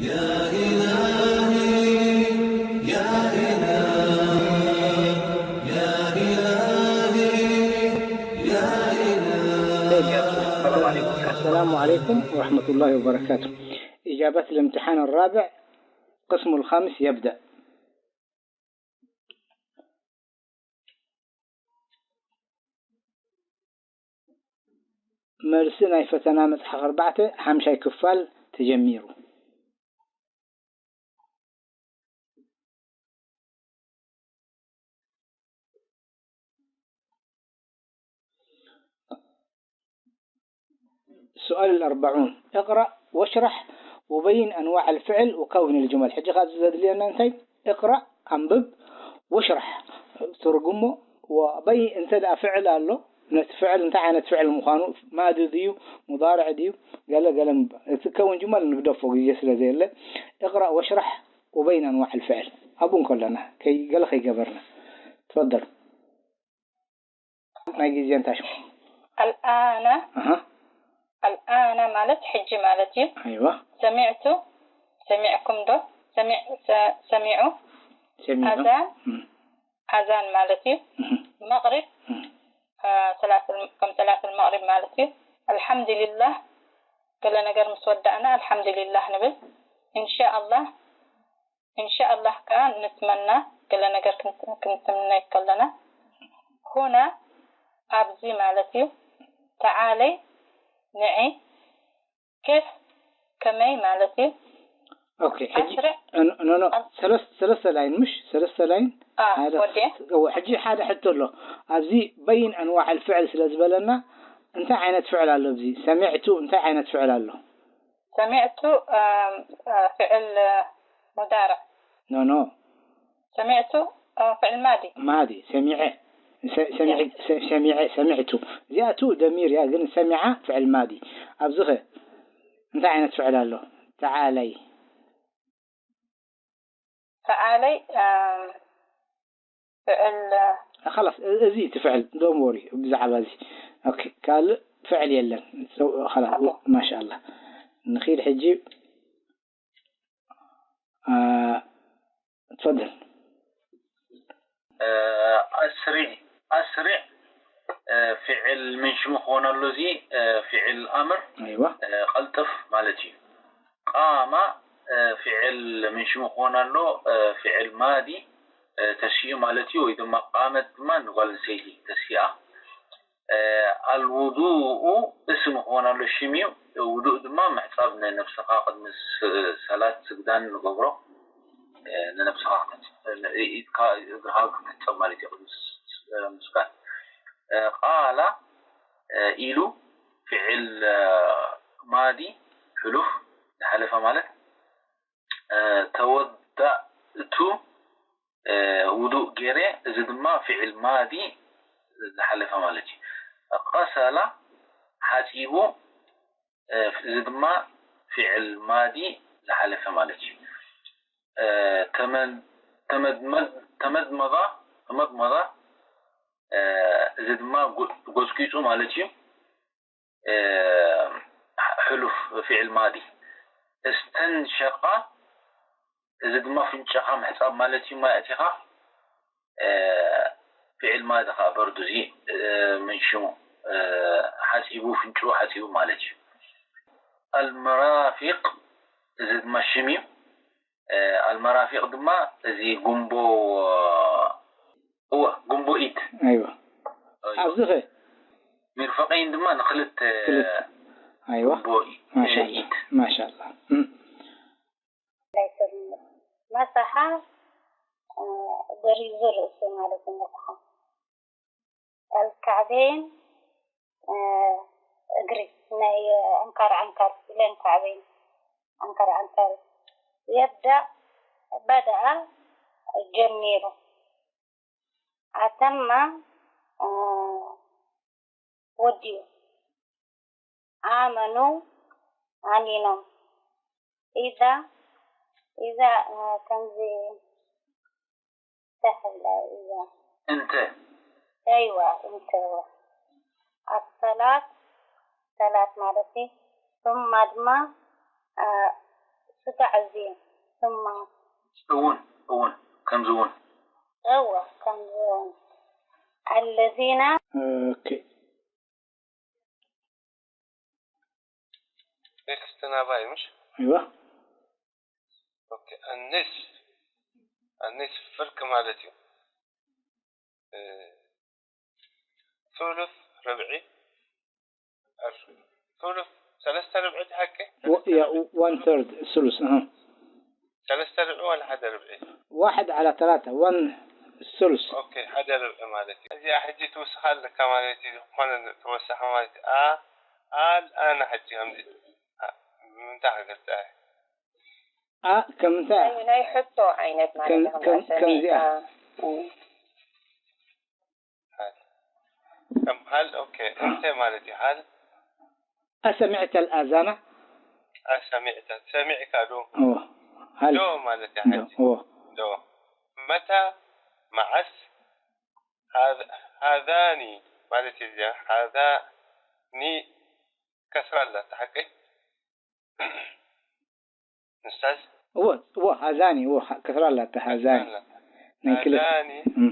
يا إلهي، يا إلهي، يا إلهي، يا إلهي. السلام عليكم ورحمة الله وبركاته. إجابة الامتحان الرابع، قسم الخامس يبدأ. መልሲ ናይ ፈተና መጽሓፍ ኣርባዕተ ሓምሻይ ክፋል ተጀሚሩ። السؤال الأربعون، اقرأ واشرح وبين أنواع الفعل وكون الجمل. ሕጂ ካብዚ ዘድልየና እንታይ? اقرأ፣ ኣንብብ፣ واشرح፣ ትርጉሞ፣ وبين፣ እንተ ደኣ ፍዕል ኣሎ፣ ነቲ ፍዕል እንታይ ዓይነት ፍዕል ምዃኑ፣ ማዲ ድዩ፣ ሙዳርዕ ድዩ፣ ገለ ገለ ምባል። እቲ ከውን ጅመል ንግደፎ፣ ግዜ ስለ ዘየለ። اقرأ واشرح وبين أنواع الفعل ኣብኡ እንከለና፣ ከይ-፣ ገለ ከይገበርና። تفضل። ናይ ግዜ እንታይ ሽሙ? الآن። ኣሃ። الآن ማለት ሕጂ ማለት እዩ። ኣይዋ። ሰሚዕቱ፣ ሰሚዕኩም ዶ? ሰሚዕ-፣ ሰ-፣ ሰሚዑ። ሰሚዑ። ኣዛን። እም። ኣዛን ማለት እዩ። እም። መቕሪብ። እም። አ፣ ሰላት ال-፣ ከም ሰላት المغرب ማለት እዩ። الحمد لله ገለ ነገር ምስ ወዳእና الحمد لله ንብል። إن شاء الله إن شاء الله ከኣ ንትመና ገለ ነገር ክን-፣ ክንትምነ ከለና። هنا ኣብዚ ማለት እዩ። تعالي ንዒ። كيف ከመይ ማለት እዩ። ኦኬ፣ ሕጂ ኣስርዕ። ኖ ኖ ኖ፣ ኣስ- ሰለስተ ሰለስተ ላይን ምሽ ሰለስተ ላይን አ፣ ሓደ ወዲአ። እወ፣ ሕጂ ሓደ ሕቶ ኣሎ። ኣብዚ በይን ኣንዋዕ ፍዕል ስለ ዝበለና እንታይ ዓይነት ፍዕል ኣሎ? ኣብዚ ሰሚዕቱ እንታይ ዓይነት ፍዕል ኣሎ? ሰሚዕቱ አ፣ አ፣ ፍዕል አ፣ ሙዳርዕ። ኖ ኖ፣ ሰሚዕቱ አ፣ ፍዕል ማዲ። ማዲ ሰሚዐ ሰ-፣ ሰሚዐ ሰ-፣ ሰሚዐ ሰሚዕቱ። እዚኣቱ ደሚር እያ፣ ግን ሰሚዓ ፍዕል ማዲ። ኣብዚ ኸ እንታይ ዓይነት ፍዕል ኣሎ? ተዓለይ። ተዓለይ አ፣ ፍዕል አ፣ ኸላስ እ-፣ እዚ እቲ ፍዕል ዶንት ወሪ ብዛዕባ እዚ። ኦኬ፣ ካልእ ፍዕል የለን። ሰው ኸላስ ኦኬ። ማሻኣላ። ንኺድ ሕጂ አ፣ ትፈድል። ኣስሪዕ ኣስሪዕ ፍዕል ምን ሽሙ ክኾን ኣሎ። እዚ ፍዕል ኣምር ኣይዋ ቀልጥፍ ማለት እዩ። ቃማ ፍዕል ምን ሽሙ ክኾን ኣሎ። ፍዕል ማዲ ተሲኡ ማለት እዩ። ወይ ድማ ቃመት ድማ ንጓል ኣንስተይቲ ተሲኣ። ኣልውዱኡ እስም ክኾን ኣሎ፣ ሽም እዩ። ውዱእ ድማ ምሕፃብ ንነብስኻ ቅድሚ ሰላት ስግዳን ንገብሮ። ንነብስኻ ኢድካ እግርኻ ክትሕፀብ ማለት እዩ ቅድሚ ምስጋድ። ቃላ ኢሉ ፍዕል ማዲ ሕሉፍ ዝሓለፈ ማለት ተወዳእቱ ውዱእ ገይረ፣ እዚ ድማ ፍዕል ማዲ ዝሓለፈ ማለት እዩ። ቀሰላ ሓፂቡ፣ እዚ ድማ ፍዕል ማዲ ዝሓለፈ ማለት እዩ። ተመድመዳ፣ ተመድመዳ፣ እዚ ድማ ጎፅጒፁ ማለት እዩ። ሕሉፍ ፍዕል ማዲ። እስተንሸቃ፣ እዚ ድማ ፍንጭኻ ምሕፃብ ማለት እዩ። ማይ ኣእቲኻ ፍዕል ማዲ ከዓ በርዱ፣ እዚ ምን ሽሙ ሓፂቡ፣ ፍንጭኡ ሓፂቡ ማለት እዩ። ኣልመራፊቅ፣ እዚ ድማ ሽም እዩ። ኣልመራፊቅ ድማ እዚ ጉምቦ፣ እወ ጉምቦ ኢድ። ኣይዋ ኣብዚ ኸ ሚርፈቀይን ድማ ንክልተ ክልተ። ኣይዋ ጉምቦ ማሻላ ኢድ። ማሻላ። እም። መሳሓ ደሪዙ ርእሱ ማለት እዩ። መሳሓ ኣልካዕበይን እግሪ ናይ ዓንካር ዓንካር ኢለ ኣልካዕበይን ዓንካር ዓንካር የብዳእ በደኣ ጀሚሩ ኣተማ ወዲኡ ኣመኑ ኣሚኖም ኢዛ ኢዛ ከምዚ ተሕለ ኢዛ እንተ ኣይዋ እንተ ኣሰላት ሰላት ማለት እዩ። ثم ድማ ስጋዕ እዚ ثم እውን እውን ከምዚ እውን እወ ከምዚ እውን الذين ኦኬ ኔክስት ናባይ ምሽ እዋ ኦኬ ኣኒስ ኣኒስ ፍርቂ ማለት እዩ ثلث ርብዒ ثلث ሰለስተ ርብዒ ሓቂ one third ثلث እ ሰለስተ ርብዒ ዋላ ሓደ ርብዒ واحد على ثلاثة one ثلث ኦኬ ሓደ ርብዒ ማለት እዩ እዚኣ ሕጂ ትውስኻ ኣለካ ማለት እዩ ዝኾነ ተወሳኺ ማለት እዩ ኣል ኣና ሕጂ ከምዚ ምንታይ ክገልፃ ኣ ከምንታይ ናይ ሕቶ ዓይነት ማለት ከምዚኣ ከም ሃል ኦኬ እንታይ ማለት እዩ ሃል أسمعت الأذان أسمعت سمعك ዶ ኦ ሃል ዶ ማለት እዩ ዶ ሓጂ ኦ ዶ متى መዓስ ሃذ- ሃذان ማለት እዩ እዚኣ ሃذኒ ከስራ ኣላታ ሓቀይ ኡስታዝ እዎ እዎ ሃዛኒ እዎ ከስራ ኣላታ ሃዛኒ ናይ ክልተ ሃዛኒ እም።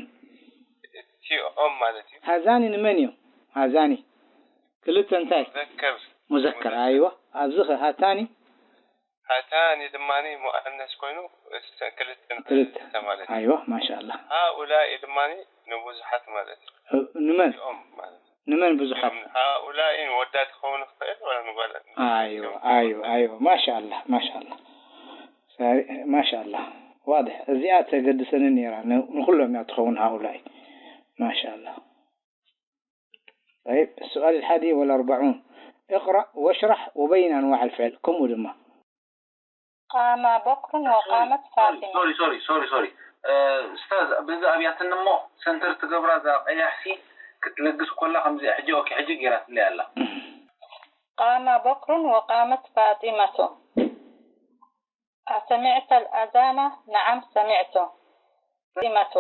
እቲኦም ማለት እዩ ሃዛኒ ንመን እዮም ሃዛኒ ክልተ እንታይ ዘከር ሙዘከር ኣይዋ ኣብዚ ኸ ሃታኒ ሃታኒ ድማ ሙኣነስ ኮይኑ እስተን ክልተ ክልተ ክልተ ማለት እዩ ኣይዋ ማሻኣላ ሃኡላኢ ድማ ንብዙሓት ማለት እዩ ንመን እቲኦም ማለት እዩ ንመን ብዙሓት ሃኡላኢ ንወዳ ክኸውን ይኽእል ወላ ንጓል ኣይዋ ኣይዋ ኣይዋ ማሻኣላ ማሻኣላ ሳሪ- ማሻኣላ ዋድሕ እዚኣ ተገድሰኒ ነይራ ን- ንኩሎም እያ ትኸውን ሃኡላኢ ማሻኣላ طيب السؤال الحادي والأربعون اقرأ واشرح وبين أنواع الفعل ከምኡ ድማ قام بكر وقامت فاطمة ሶሪ ሶሪ ሶሪ ሶሪ ኡስታዝ በዚ ኣብያትኒ እሞ ሰንተር ትገብራ እዛ ቀያሕሲ ክትለግስ ኮላ ከምዚ ሕጂ ኦኬ ሕጂ ገይራትለይ ኣላ قام بكر وقامت فاطمة أسمعت الأذان؟ نعم سمعت فاطمة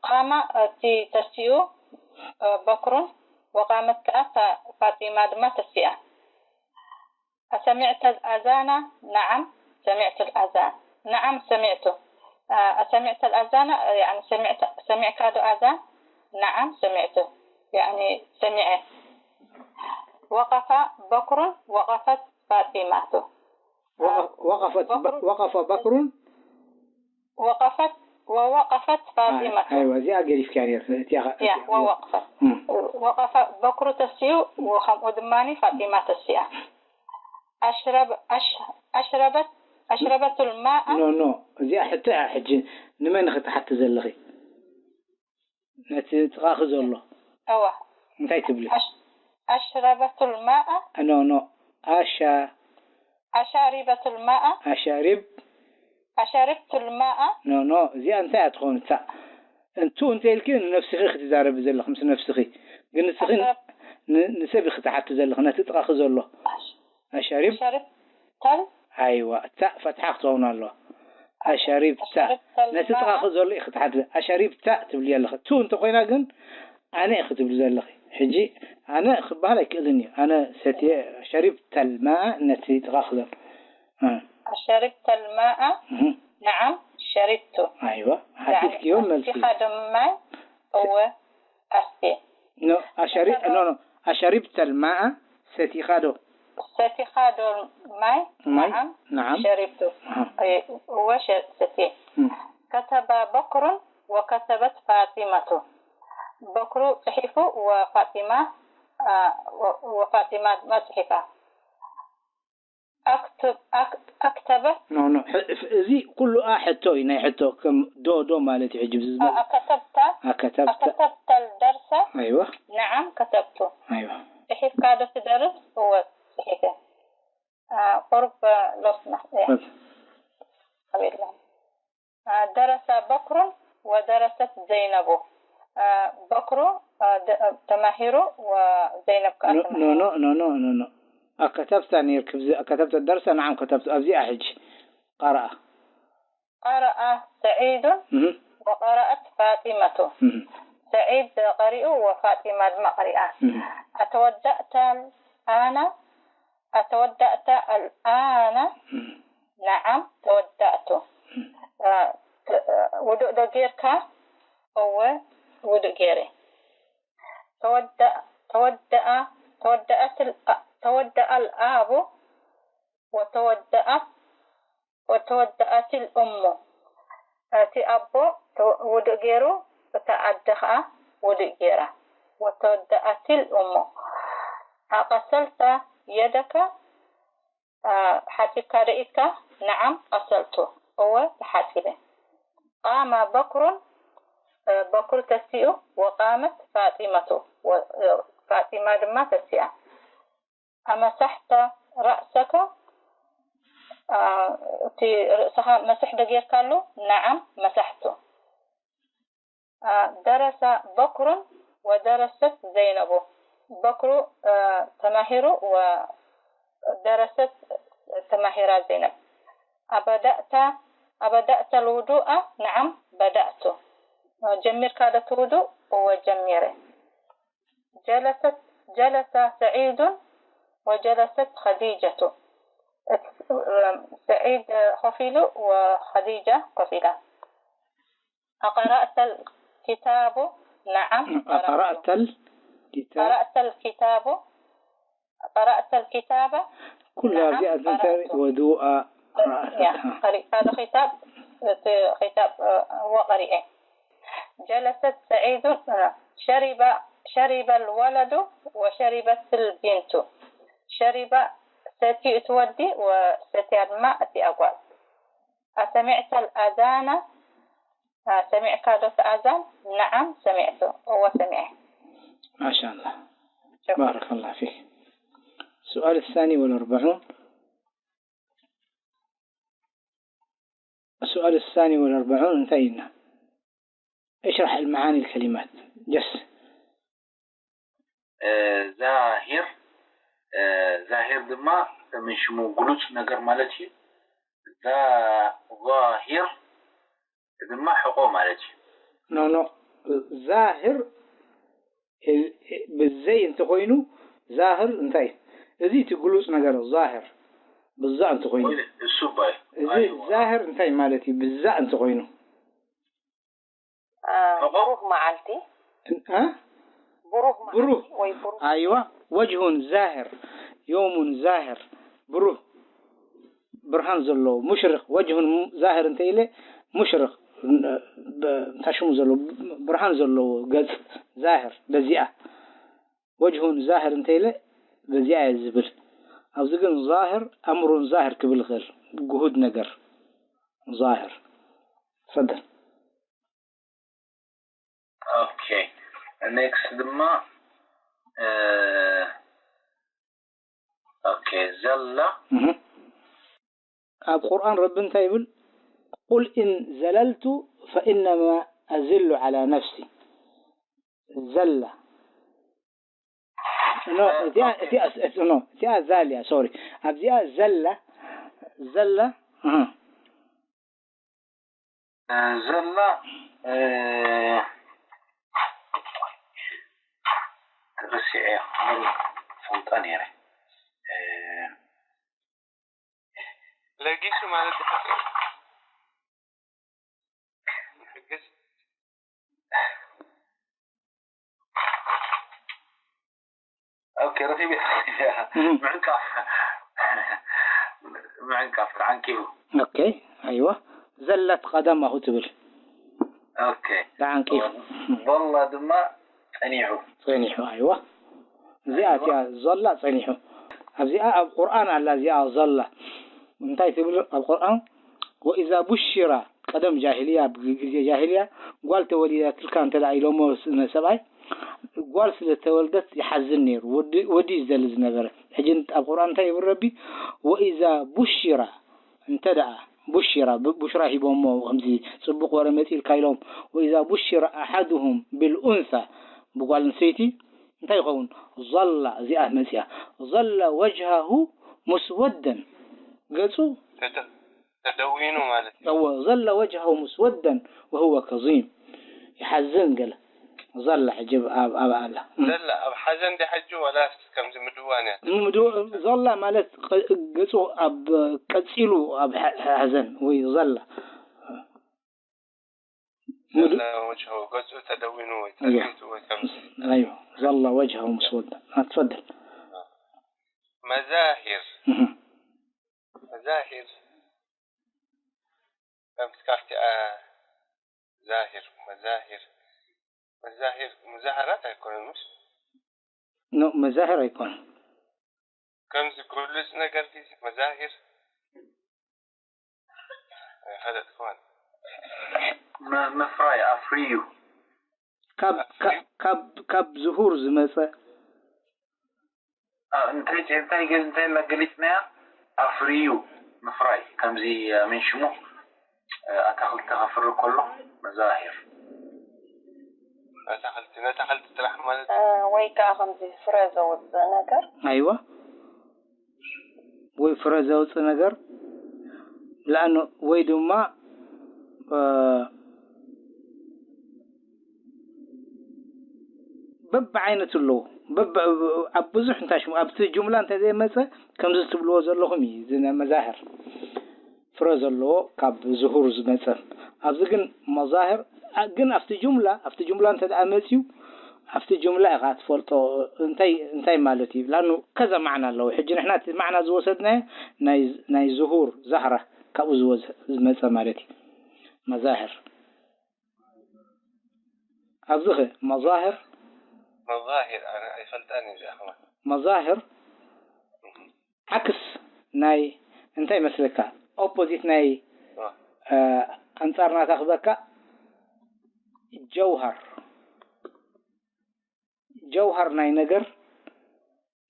قام እቲ ተሲኡ በክሩን وقامت ከኣ ፋጢማ ድማ ተሲኣ أسمعت الأذان؟ نعم سمعت الأذان نعم سمعت أسمعت الأذان يعني سمعت سمعك ዶ أذان؟ نعم سمعت يعني سمعت وقف بكر وقفت فاطمة وقفت وقف بكر وقفت ووقفت فاطمة ኣይዋ እዚኣ ገዲፍካ ነር እቲኣ يا ووقفت وقف بكر ተሲኡ وخمؤ دماني فاطمة ተሲኣ أشرب أش أشربت أشربت الماء ኖ ኖ እዚኣ ሕቶ እያ ሕጂ ንመን ክትሓቲ ዘለኺ ነቲ ጥቓኺ ዘሎ أوه እንታይ ትብሊ أش أشربت الماء ኖ ኖ ኣሻ أشربت الماء ኣሻሪብ أشربت الماء ኖ ኖ እዚኣ እንታይ እያ ትኸውን እታ እንቱ እንተ ኢልኪ ንነፍስኺ ክትዛረቢ ዘለኺ ምስ ነፍስኺ ግን ንስኺ ን- ንሰብ ኢኺ ትሓቲ ዘለኺ ነቲ ጥቓኺ ዘሎ ኣሻሪብ أشربت ال ኣይዋ እታ ፈትሓ ክትኸውን ኣለዋ ኣሻሪብታ أشربت ነቲ الماء ጥቓኺ ዘሎ ኢኺ ትሓቲ ኣሻሪብታ ትብሊ ኣለኺ ቱ እንተኮይና ግን ኣነ ኢኺ ትብሊ ዘለኺ ሕጂ ኣነ ክበሃል ኣይክእልን እዩ ኣነ ሰትየ ኣሻሪብታ ልማኣ ነቲ ጥቓኺ ዘሎ እ፣ أشربت الماء እህ፣ نعم شربت ኣይዋ ሓቲትክዮ መልሲ ኣስቲኻ ዶ ማይ እወ ኣስቴ ኖ ኣሻሪ ኖ ኖ ኣሻሪብታ ልማኣ ሰቲኻ ዶ ሰቲኻ ዶ ማይ ማይ نعم نعم شربت أها. እወ ሸ- ሰትየ እም። كتب بكر وكتبت فاطمة በክሩ ጽሒፉ وفاطمة አ፣ و- وفاطمة ድማ ጽሒፋ أكتب أك- أكتبت ኖ ኖ ሕ- ፍ- እዚ ኩሉ ኣ ሕቶ እዩ ናይ ሕቶ ከም ዶ ዶ ማለት እዩ ሕጂ ብዚ ዝመ- أكتبت ኣከተብተ أكتبت الدرس ኣይዋ نعم كتبت ኣይዋ ጽሒፍካ ዶ ትደርስ እወ ጽሒፈ አ፣ ቁሩብ ሎስና እያ በል። قبل درس بكر ودرست زينب በክሩ ተማሂሩ ዘይነብ ከዓ ኖ ኖ ኖ ኖ ኖ ኣከተብታ ነይርክ ብዚ ኣከተብታ ደርሰ ንዓም ከተብቱ ኣብዚኣ ሕጂ ቀረኣ قرأ سعيد እህ፣ وقرأت فاطمة እህ፣ سعيد قرئ وفاطمة ድማ قرئ እህ። أتودأت الآن أتودأت الآن؟ نعم، تودأت. ውዱእ ዶ ጌርካ? እወ፣ ውዱእ ጌረ። ተወደአ ተወደአ ተወደአት ተወደአ الآب وتودأت وتودأت الأم። እቲ ኣቦ ውዱእ ገይሩ፣ እታ ኣደ ኸዓ ውዱእ ገይራ። وتودأت الأم. أغسلت يدك؟ ሓፂብካ ዶ ኢድካ? نعم غسلت. እወ ተሓፂበ። قام بكر، በክሩ ተሲኡ። وقامت فاطمة، ፋጢማ ድማ ተሲኣ። أمسحت رأسك؟ እቲ ርእስኻ መስሕ ዶ ጌርካሉ? نعم مسحت. درس بكر ودرست زينب. በክሩ ተማሂሩ ودرست ተማሂራ ዘይነብ። أبدأت أبدأت الوضوء؟ نعم بدأت. ጀሚርካ ዶ እቲ ውዱእ? እወ ጀሚረ። جلست جلس سعيد وجلست خديجة. سعيد ኮፍ ኢሉ وخديجة ኮፍ ኢላ። أقرأت الكتاب؟ نعم قرأت. أقرأت الكتاب؟ قرأت الكتاب؟ قرأت الكتاب؟ ኩላ እዚኣ እንታይ ውዱእ قرأت. ያ፣ ቀሪእካ ዶ ኺታብ? እቲ ኺታብ እወ ቀሪኤ። جلست سعيد، شرب شرب الولد وشربت البنت. شرب ሰትዩ እቲ ወዲ ወሰትያ ድማ እቲኣ ጓል። أسمعت الأذان؟ ሰሚዕካ ዶ እቲ ኣዛን? نعم سمعت. እወ ሰሚዐ። ما شاء الله. بارك الله فيك. السؤال الثاني والأربعون. السؤال الثاني والأربعون እንታይ ኢልና? اشرح المعاني الكلمات. Yes. ዛሂር ዛሂር ድማ ምን ሽሙ ግሉጽ ነገር ማለት እዩ። ዛሂር ድማ ሕቆ ማለት እዩ። ኖ ኖ ዛህር ብዘይ እንተኾይኑ ዛህር እንታይ እዩ? እዚ እቲ ግሉጽ ነገር ዛህር ብዛእ እንተኾይኑ እሱ እባ እዩ። እዚ ዛህር እንታይ ማለት እዩ? ብዛእ እንተኾይኑ ብሩህ መዓልቲ እ ብሩህ ብሩህ መዓልቲ ወይ ብሩህ ኣይዋ ወጅሁን ዛህር ዮሙን ዛህር ብሩህ ብርሃን ዘለዎ ሙሽርቅ ወጅሁን ዛህር እንተ ኢለ ሙሽርቅ እንታይ ሽሙ ዘለዎ ብርሃን ዘለዎ ገጽ ዛህር በዚኣ ወጅሁን ዛህር እንተ ኢለ በዚኣ እየ ዝብል። ኣብዚ ግን ዛህር ኣምሩን ዛህር ክብል ይኽእል ግሁድ ነገር ዛህር። ተፈደል። ኦኬ ኔክስት ድማ ኦኬ ዘላ ኣብ ቁርኣን ረቢ እንታይ ይብል? ቁል ኢን ዘለልቱ ፈኢነማ ኣዝሉ ዓላ ነፍሲ ዘላ እቲኣ ዛል እያ ሶሪ ኣብዚኣ ዘላ ዘላ ዘላ ርሲዐ ፈልጣ ነይረ ለጊሱ ማለት ዝሓፍር ሕግዝ ኦኬ ረኺበ ምዕንቃፍ ምዕንቃፍ ተዓንቂፉ ኦኬ ኣይዋ ዘለት ቀደማሁ ትብል ኦኬ ተዓንቂፉ ظل ድማ ጸኒሑ ጸኒሑ ኣይዋ እዚኣ እቲኣ ዞላ ጸኒሑ ኣብዚኣ ኣብ ቁርኣን ኣላ እዚኣ ዞላ እንታይ ትብል ኣብ ቁርኣን ወኢዛ ቡሽራ ቀደም ጃሂልያ ኣብ ግዜ ጃሂልያ ጓል ተወሊዳትልካ እንተ ኢሎሞ ሰብኣይ ጓል ስለ ተወልደት ይሓዝን ነይሩ ወዲ እዩ ዝደሊ ዝነበረ ሕጂ ኣብ ቁርኣን እንታይ ይብል ረቢ ወኢዛ ቡሽራ እንተ ደኣ ቡሽራ ቡሽራ ሂቦሞ ከምዚ ጽቡቕ ወረ መጺእልካ ኢሎም ወኢዛ ቡሽራ ኣሓድሁም ብልኡንሳ ብጓል ኣንስተይቲ እንታይ ይኸውን ظل እዚኣ መጺኣ ظل وجهه مسودا ገጹ ተደዊኑ ማለት እዩ እወ ظل وجهه مسودا وهو كظيم ይሓዝን ገለ ظل ሕጂ ኣብ ኣብ ኣላ። ዘላ ኣብ ሓዘን ዲ ሕጂ ዋላ ከምዚ ምድዋን እያ። ምድው ظل ማለት ቀ- ገጹ ኣብ ቀጺሉ ኣብ ሓ- ሓዘን ወይ ظل ምድ- ዘላ ወጅሁ ገጹ ተደዊኑ ወይ ተፊቱ ወይ ከምዚ أيوه ظل وجهه مسودا. تفضل. መዛሂር እህ. መዛሂር ከምቲ ካብቲ አ- ዛሂር መዛሂር መዛሂር ሙዛሃራት ኣይኮነን ምስ ኖ መዛህር ኣይኮነን። ከምዚ ግሉጽ ነገር ዲ መዛሂር ኣይፈለጥኩዋን ም- ምፍራይ ኣፍርዩ ካብ ካብ- ካብ ካብ ዝሁር ዝመጸ ኣ፣ እንታይ እንታይ ገ- እንታይ መገሊጽናያ ኣፍርዩ ምፍራይ ከምዚ እ፣ ምን ሽሙ እ፣ ኣታኽልቲ ከፍሪ ከሎ መዛሂር ኣታኽልቲ ነታኽልቲ ጥራሕ ማለት እ፣ ወይ ከዓ ከምዚ ፍረ ዘውፅእ ነገር ኣይዋ ወይ ፍረ ዘውፅእ ነገር ለኣኑ ወይ ድማ እ፣ በብዓይነቱ ኣለዎ። በብ- ኣብ ብዙሕ እንታይ ሽሙ ኣብቲ ጁምላ እንተ ዘይመፀ ከምዚ ትብልዎ ዘለኹም እዩ እዚ ናይ መዛህር ፍረ ዘለዎ ካብ ዝሁር ዝመፀ። ኣብዚ ግን መዛህር ኣ- ግን ኣብቲ ጁምላ ኣብቲ ጁምላ እንተ ደኣ መፅዩ ኣብቲ ጁምላ ኢኻ ትፈልጦ እንታይ እንታይ ማለት እዩ ላኑ ከዛ ማዕና ኣለዎ። ሕጂ ንሕና እቲ ማዕና ዝወሰድናዮ ናይ ናይ ዝሁር ዛህራ ካብኡ ዝወዘ- ዝመፀ ማለት እዩ። መዛህር ኣብዚ ኸ መዛህር መዛሂር ኣነ ኣይፈልጣን እዩ እዚኣ ከማን መዛህር ዓክስ ናይ እንታይ መስለካ ኦፖዚት ናይ እ፣ ኣንጻር ናታ ክበካ ጀውሃር ጀውሃር ናይ ነገር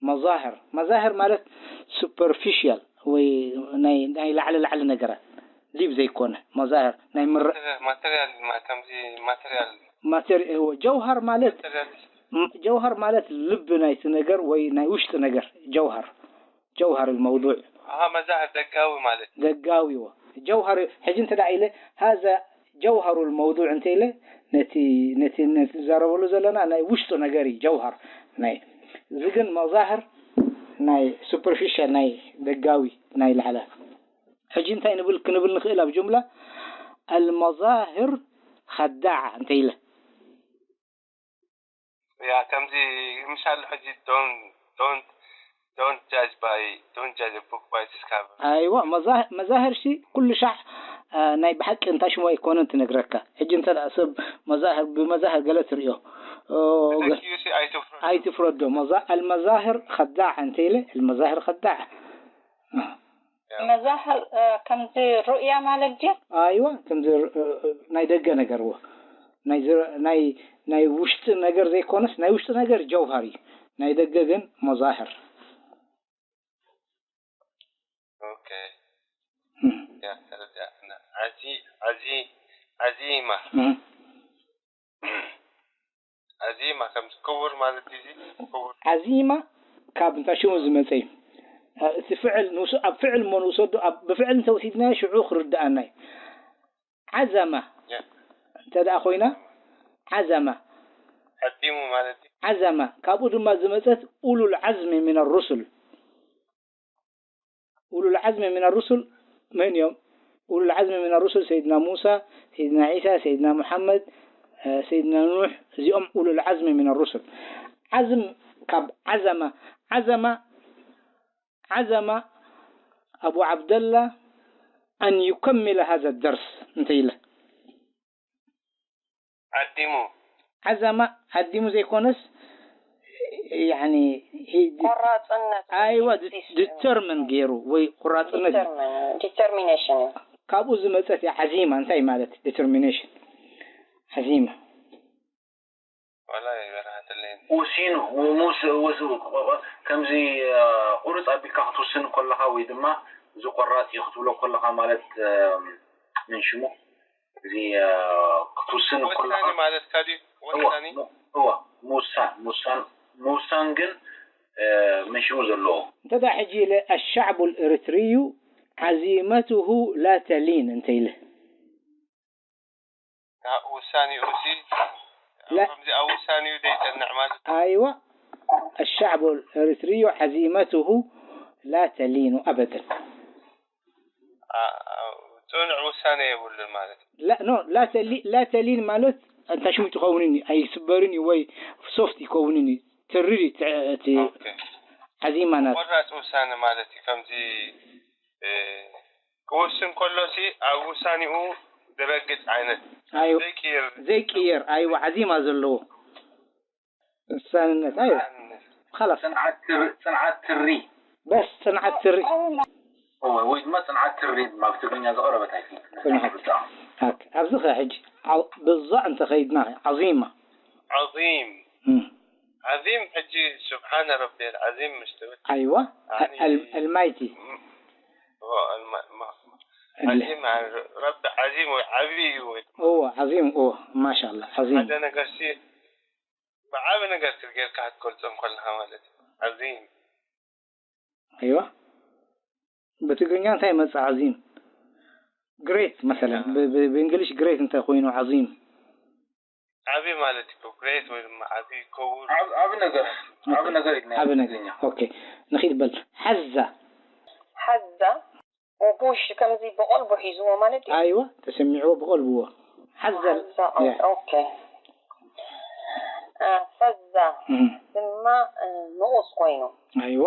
መዛህር መዛህር ማለት ሱፐርፊሽል ወይ ናይ ናይ ላዕሊ ላዕሊ ነገራት ዲብ ዘይኮነ መዛህር ናይ ምረ ማተሪያል ማ- ከምዚ ማተሪያል ማተሪ ጀውሃር ማለት ማተሪያል ም- ጀውሃር ማለት ልቢ ናይቲ ነገር ወይ ናይ ውሽጢ ነገር ጀውሃር ጀውሃር الموضوع ኣሃ መዛህር ደጋዊ ማለት ደጋዊዎ ጀውሃር ሕጂ እንተ ደኣ ኢለ ሃዛ ጀውሃሩ الموضوع እንተ ኢለ ነቲ ነቲ ነቲ ዝዛረበሉ ዘለና ናይ ውሽጡ ነገር እዩ ጀውሃር ናይ እዚ ግን መዛህር ናይ ሱፐርፊሻል ናይ ደጋዊ ናይ ላዕላ ሕጂ እንታይ ንብል ክንብል ንኽእል ኣብ ጅምላ المظاهر خداعة እንተ ኢለ ያ ከምዚ ምሳሉ ሕጂ don't don't don't judge by don't judge a book by its cover ኣይዋ መዛህ- መዛህር ሲ ኩሉ ሻዕ አ፣ ናይ ብሓቂ እንታይ ሽሙ ኣይኮነን ትነግረካ ሕጂ እንተ ደኣ ሰብ መዛህር ብመዛህር ገለ ትርእዮ ኦ፣ ገ- ተኪዩ ሲ ኣይትፍረዶ ኣይትፍረዶ መዛ- المظاهر خداعة እንተ ኢለ المظاهر خداعة መዛህር እ፣ ከምዚ ሩእያ ማለት ድዩ? ኣይዋ ከምዚ ር- ናይ ደገ ነገር ዎ ናይ ዝረ- ናይ ናይ ውሽጢ ነገር ዘይኮነስ ናይ ውሽጢ ነገር ጀውሃር እዩ ናይ ደገ ግን መዛህር ኦኬ ያ ተረዲኣ ዓዚ ዓዚ ዓዚማ እም። ዓዚማ ከምዚ ክቡር ማለት እዩ ክቡር ዓዚማ ካብ እንታይ ሽሙ ዝመፀ እዩ እቲ ፍዕል ንውስ ኣብ ፍዕል እሞ ንውሰዶ ኣብ ብፍዕል እንተወሲድናዮ ሽዑ ክርድኣና እዩ ዓዘማ ያ እንተ ደኣ ኮይና ዓዘማ ዓዚሙ ማለት እዩ ዓዘማ ካብኡ ድማ ዝመፀት ኡሉል ዓዝሚ ሚን ሩሱል ኡሉል ዓዝሚ ሚን ሩሱል መን እዮም ኡሉል ዓዝሚ ሚን ሩሱል ሰይድና ሙሳ ሰይድና ዒሳ ሰይድና ሙሓመድ ሰይድና ኑሕ እዚኦም ኡሉል ዓዝሚ ሚን ሩሱል ዓዝም ካብ ዓዘማ ዓዘማ ዓዘማ ኣቡ ዓብደላ ኣን ዩከምለ ሃዘ ደርስ እንተ ኢለ ዓዲሙ ዓዘማ ዓዲሙ ዘይኮነስ ያኒ ቆራፅነት ኣይዋ ዲተርምን ገይሩ ወይ ቁራፅነት ዲተርሚኔሽን እዩ ካብኡ ዝመፀት እያ ዓዚማ እንታይ ማለት ዲተርሚኔሽን ዓዚማ ዋላ ይበርሃትለይ ውሲኑ ውስ ውስ ከምዚ ቁርፅ ኣቢልካ ክትውስን ከለካ ወይ ድማ እዚ ቆራፅ እዩ ክትብሎ ከለካ ማለት ምን ሽሙ እዚ ክትውስን ከለካ ወሳኒ ማለት ካዲ ወሳኒ እዋ ሙሳን ሙሳን ሙሳን ግን ምን ሽሙ ዘለዎ እንተ ደኣ ሕጂ ኢለ ኣሻዕቡ ልእርትርዩ ዓዚመትሁ ላ ተሊን እንተ ኢለ ውሳኔኡ ሲ ከምዚ ኣብ ውሳኔኡ ዘይጸንዕ ማለት እዩ። ኣይዋ፣ الشعب الإريتري عزيمته لا تلين أبدا። ጽኑዕ ውሳኔ የብሉን ማለት እዩ። لا no لا تلين لا تلين ማለት እንታይ ሽሙ ትኸውን እኒ ኣይስበርን እዩ ወይ ሶፍት ይኸውን እኒ ትርር እቲ ዓዚማ ናት ቆራጽ ውሳኔ ማለት እዩ። ከምዚ ክወስን ከሎ ሲ ኣብ ውሳኔኡ ዝረግጽ ዓይነት ኣይ ዘይቅይር ዘይቅየር ኣይዋ ዓዚማ ዘለዎ ውሳንነት ኣይ خلاص ፅንዓት ትር- ፅንዓት ትሪ በስ ፅንዓት ትሪ ወይ ወይ ድማ ፅንዓት ትሪ ድማ ብትግርኛ ዝቐረበት ኣይኮነትን። ፅንዓት ትሪ። ኦኬ፣ ኣብዚ ኸ ሕጂ ዓ- ብዛዕ እንተኸይድና ዓዚማ ዓዚም እም፣ ዓዚም ሕጂ ስብሓነ ረቢ ዓዚም ምስ ትብል ኣይዋ ኣል- ኣልማይቲ ኦ፣ ኣልማ- ማ- ዓዚም ረቢ ዓዚም ወይ ዓብዪ እዩ ወይ እዎ ዓዚም እዎ ማሻላ ዓዚም ሓደ ነገር ሲ ብዓቢ ነገር ጌርካ ክትገልጾ እንከለኻ ማለት እዩ። ዓዚም ኣይዋ ብትግርኛ እንታይ ይመፅእ ዓዚም ግሬት መሰለን ብ- ብ- ብእንግሊሽ ግሬት እንታይ ኮይኑ ዓዚም ዓቢ ማለት እዩ። ግሬት ወይ ድማ ዓቢ ክቡር ዓብ- ዓብ ነገር ዓብ ነገር ኢልና ዓቢ ነገር ኦኬ ንኺድ በል ሓዛ ሓዛ ወቡሽ ከምዚ ብቐልቡ ሒዝዎ ማለት እዩ። ኣይዋ ተሰሚዕዎ ብቐልብዎ ሓዛ ሓዛ ያ። ኦኬ እ፣ ፈዛ እም፣ ድማ እ፣ ንቑስ ኮይኑ ኣይዋ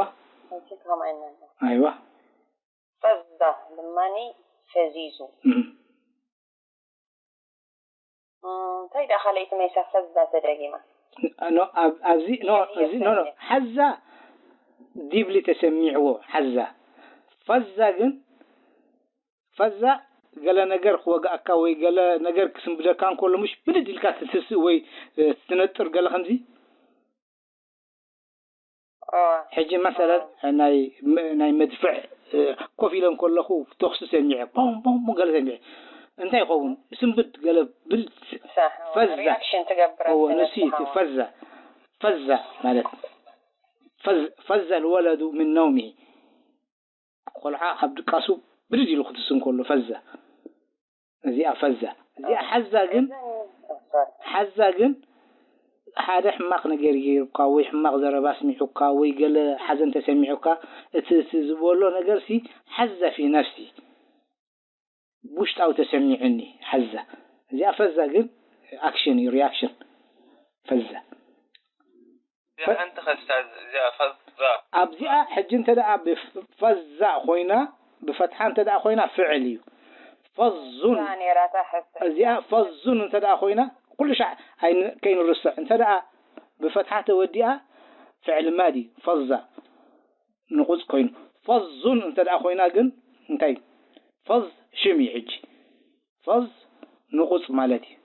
እዚ ከማይ ነሎ ኣይዋ ፈዛ ድማኒ ፈዚዙ እም። እ፣ እንታይ ደኣ ካልኣይቲ መይሳ ፈዛ ተደጊማ ኖ ኣብ- ኣብዚ ኖ እዚ ኖ ኖ ሓዛ ዲብሊ ተሰሚዕዎ ሓዛ ፈዛ ግን ፈዛ ገለ ነገር ክወግኣካ ወይ ገለ ነገር ክስንብደካ እንከሎ ምሽ ብድድ ኢልካ ትትስእ ወይ እ፣ ትነጥር ገለ ከምዚ እ፣ ሕጂ መሰለን ናይ ናይ መድፍዕ እ፣ ኮፍ ኢለ እንከለኹ ተኽሲ ሰሚዐ ቦም ቦም ቦም ገለ ሰሚዐ እንታይ ይኸውን ስንብድ ገለ ብል ሳሕ ፈዛ። ሪያክሽን ትገብር እዎ ኣንተ ንሱ እዩ እቲ ነስኻ። ፈዛ ፈዛ ማለት ፈዝ- ፈዘ الولد من نومه ቆልዓ ካብ ድቃሱ ብድድ ኢሉ ክትስ እንከሎ ፈዛ እዚኣ ፈዛ እዚኣ ሓዛ ግን እዘን ሶሪ ሓዛ ግን ሓደ ሕማቕ ነገር ገይሩካ ወይ ሕማቕ ዘረባ ኣስሚዑካ ወይ ገለ ሓዘን ተሰሚዑካ እቲ እቲ ዝበሎ ነገር ሲ ሓዛ ፊ ነፍሲ ውሽጣዊ ተሰሚዑኒ ሓዛ እዚኣ ፈዛ ግን ኣክሽን እዩ ሪያክሽን ፈዛ እዚኣ ሓንቲ ከስታ እዚኣ ፈዛ ኣብዚኣ ሕጂ እንተ ደኣ ብፈዛ ኮይና ብፈትሓ እንተ ደኣ ኮይና ፍዕል እዩ ፈዙን እዛ ነይራታ ሕፍሕ እዚኣ ፈዙን እንተ ደኣ ኮይና ኩሉ ሻዕ ኣይን- ከይንርስዕ እንተ ደኣ ብፈትሓ ተወዲኣ ፍዕል ማዲ ፈዛ ንቑፅ ኮይኑ ፈዙን እንተ ደኣ ኮይና ግን እንታይ ፈዝ ሽም እዩ ሕጂ ፈዝ ንቑፅ ማለት እዩ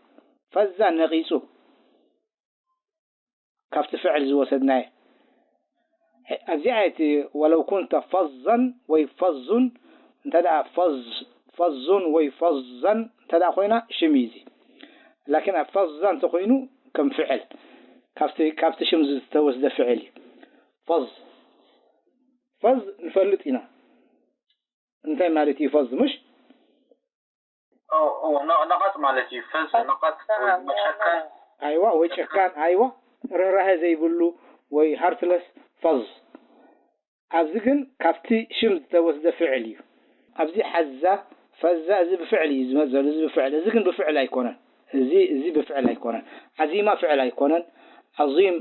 ፈዛ ነቒፁ ካብቲ ፍዕል ዝወሰድናዮ ኣብዚኣ እቲ ወለው ኩንተ ፈዘን ወይ ፈዙን እንተ ደኣ ፈዝ ፈዙን ወይ ፈዘን እንተ ደኣ ኮይና ሽም እዩ እዚ ላኪን ኣብ ፈዛ እንተኮይኑ ከም ፍዕል ካብቲ ካብቲ ሽም ዝተወስደ ፍዕል እዩ ፈዝ ፈዝ ንፈልጥ ኢና እንታይ ማለት እዩ ፈዝ ምሽ ነቐጥ ማለት እዩ ፈዝ ነቐጥ ወይ ድማ ጨካን ኣይዋ ወይ ጨካን ኣይዋ ርህራሀ ዘይብሉ ወይ ሃርትለስ ፈዝ ኣብዚ ግን ካብቲ ሽም ዝተወስደ ፍዕል እዩ ኣብዚ ሓዛ ፈዛ እዚ ብፍዕል እዩ ዝመፅ ዘሎ እዚ ብፍዕል እዚ ግን ብፍዕል ኣይኮነን እዚ እዚ ብፍዕል ኣይኮነን ዓዚማ ፍዕል ኣይኮነን ዓዚም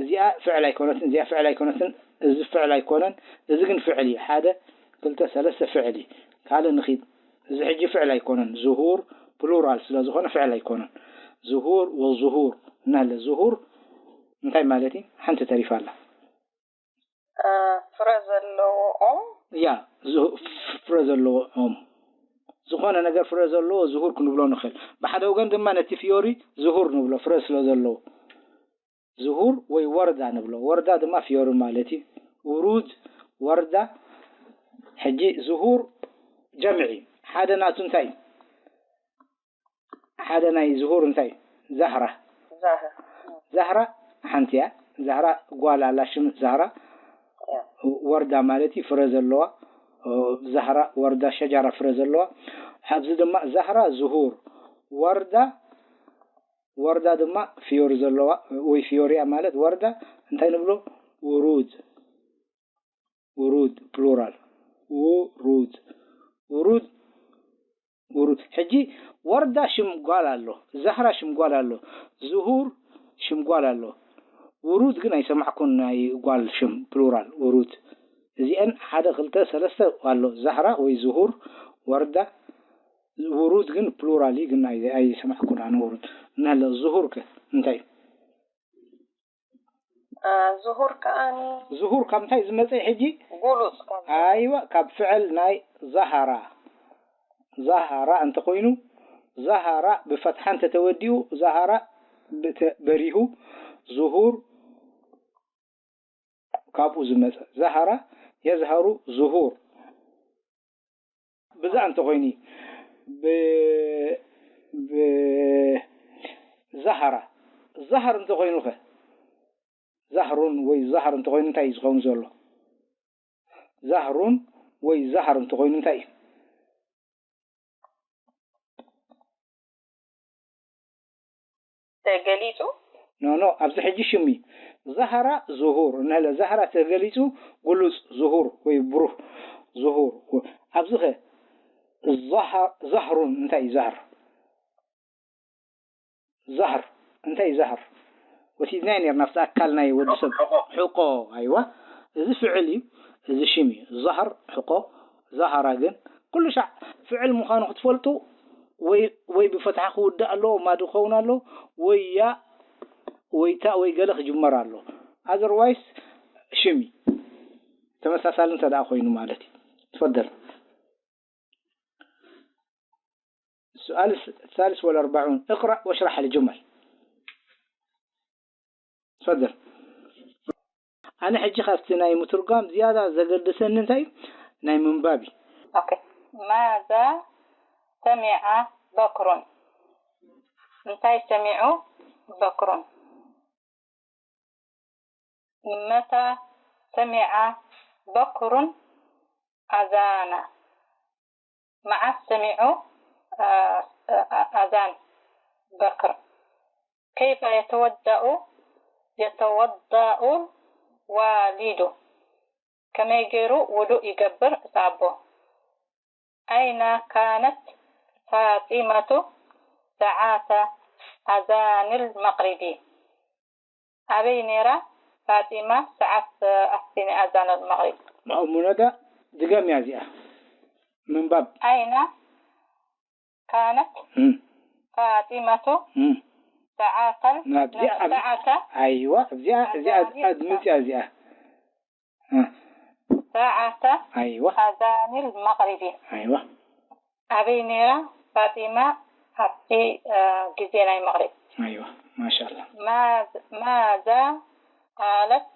እዚኣ ፍዕል ኣይኮነትን እዚኣ ፍዕል ኣይኮነትን እዚ ፍዕል ኣይኮነን እዚ ግን ፍዕል እዩ ሓደ ክልተ ሰለስተ ፍዕል እዩ ካልእ ንኺድ እዚ ሕጂ ፍዕል ኣይኮነን ዝሁር ፕሉራል ስለ ዝኾነ ፍዕል ኣይኮነን ዝሁር ወዝሁር እናለ ዝሁር እንታይ ማለት እዩ ሓንቲ ተሪፋ ኣላ ፍረ ዘለዎ ኦም ያ ዝሁ- ፍረ ዘለዎ ኦም ዝኾነ ነገር ፍረ ዘለዎ ዝሁር ክንብሎ ንኽእል ብሓደ ወገን ድማ ነቲ ፍዮሪ ዝሁር ንብሎ ፍረ ስለ ዘለዎ ዝሁር ወይ ወርዳ ንብሎ ወርዳ ድማ ፍዮሪ ማለት እዩ ውሩድ ወርዳ ሕጂ ዝሁር ጀምዒ ሓደ ናቱ እንታይ ሓደ ናይ ዝሁር እንታይ ዛህራ ዛህር ዛህራ ሓንቲ እያ ዛህራ ጓል ኣላ ሽም ዛህራ ወርዳ ማለት እዩ ፍረ ዘለዋ ዛህራ ወርዳ ሸጃራ ፍረ ዘለዋ ኣብዚ ድማ ዛህራ ዝሁር ወርዳ ወርዳ ድማ ፍዮሪ ዘለዋ ወይ ፍዮሪያ ማለት ወርዳ እንታይ ንብሎ? ውሩድ። ውሩድ ፕሉራል። ውሩድ። ውሩድ። ውሩድ። ሕጂ ወርዳ ሽም ጓል ኣሎ፣ ዛህራ ሽም ጓል ኣሎ፣ ዝሁር ሽም ጓል ኣሎ። ውሩድ ግን ኣይሰማዕኩን ናይ ጓል ሽም ፕሉራል ውሩድ። እዚአን ሓደ ክልተ ሰለስተ ኣሎ፣ ዛህራ ወይ ዝሁር፣ ወርዳ። ውሩድ ግን ፕሉራል እዩ፣ ግን ኣይ-፣ ኣይሰማዕኩን ኣነ ውሩድ። እናለ ዝሁር ከ እንታይ እዩ? እ፣ ዝሁር ከኣኒ ዝሁር ካብ እንታይ ዝመጸ እዩ ሕጂ? ጉሉጽ ካብ ኣይዋ፣ ካብ ፍዕል ናይ ዛሃራ። ዛሃራ እንተኾይኑ፣ ዛሃራ ብፈትሓ እንተተወዲኡ፣ ዛሃራ ብተ-፣ በሪሁ፣ ዝሁር ካብኡ ዝመጸ። ዛሃራ የዝሃሩ ዝሁር። ብዛ እንተኾይኑ፣ ብ-፣ ብ-፣ ዛሃራ። ዛሃር እንተኾይኑ ኸ? ዛህሩን ወይ ዛሃር እንተኾይኑ እንታይ እዩ ዝኸውን ዘሎ? ዛህሩን ወይ ዛሃር እንተኾይኑ እንታይ እዩ? ተገሊጹ? ኖ፣ ኖ፣ ኣብዚ ሕጂ ሽም እዩ። ዛሃራ ዝሁር፣ እንሀለ ዛሃራ ተገሊጹ፣ ግሉጽ ዝሁር ወይ ብሩህ ዝሁር። ኣብዚ ኸ ዛሃ-፣ ዛህሩን እንታይ እዩ ዛህር? ዛህር፣ እንታይ እዩ ዛህር? ወሲድናዮ ኔርና፣ ኣብቲ ኣካል ናይ ወዲ ሰብ። ሕቆ። ሕቆ፣ ኣይዋ። እዚ ፍዕል እዩ፣ እዚ ሽም እዩ። ዛህር፣ ሕቆ፣ ዛሃራ ግን፣ ኩሉ ሻዕ ፍዕል ምዃኑ ክትፈልጡ፣ ወይ፣ ወይ ብፈትሓ ክውዳእ ኣለዎ፣ ማድ ክኸውን ኣለዎ፣ ወይ ያ፣ ወይ ታ፣ ወይ ገለ ክጅመር ኣለዎ። ኣዘርዋይስ ሽም እዩ። ተመሳሳሊ እንተ ደኣ ኮይኑ ማለት እዩ። ትፈደል። السؤال الثالث والأربعون. اقرأ واشرح الجمل. تفضل. ኣነ ሕጂ ካብቲ ናይ ምትርጓም ዝያዳ ዘገድሰኒ እንታይ እዩ? ናይ ምንባብ እዩ። ኦኬ። ማዛ ሰሚዐ በክሩን? እንታይ ሰሚዑ በክሩን? መታ ሰሚዐ በክሩን ኣዛና? መዓስ ሰሚዑ፣ አ፣ አ፣ ኣዛን በክር? ከይፈ የተወዳኡ፣ የተወዳኡ ዋሊዱ? ከመይ ገይሩ ውዱእ ይገብር እቲ ኣቦ? ኣይና ካነት ፋጢመቱ ሰዓተ ኣዛንል መቕሪቢ? ኣበይ ነይራ ፋጢማ ሰዓት ኣፍቲኒ ኣዛንል መቕሪብ? ማእሙነዳ ድገምያ እዚኣ ምንባብ። ኣይና ካነት እም፣ ፋጢመቱ እም። ሰዓተል ናብዚኣ ኣብ-፣ ሰዓተ ኣይዋ፣ እዚኣ፣ እዚኣ ኣድምፅያ እዚኣ። እ፣ ሰዓተ ኣይዋ፣ ኣዛኒል መቕሪቢ? ኣይዋ፣ ኣበይ ነይራ ፋጢማ ኣብቲ፣ እ፣ ግዜ ናይ መቕሪብ? ኣይዋ፣ ማሻላ። ማዝ-፣ ማዛ ቃለት፣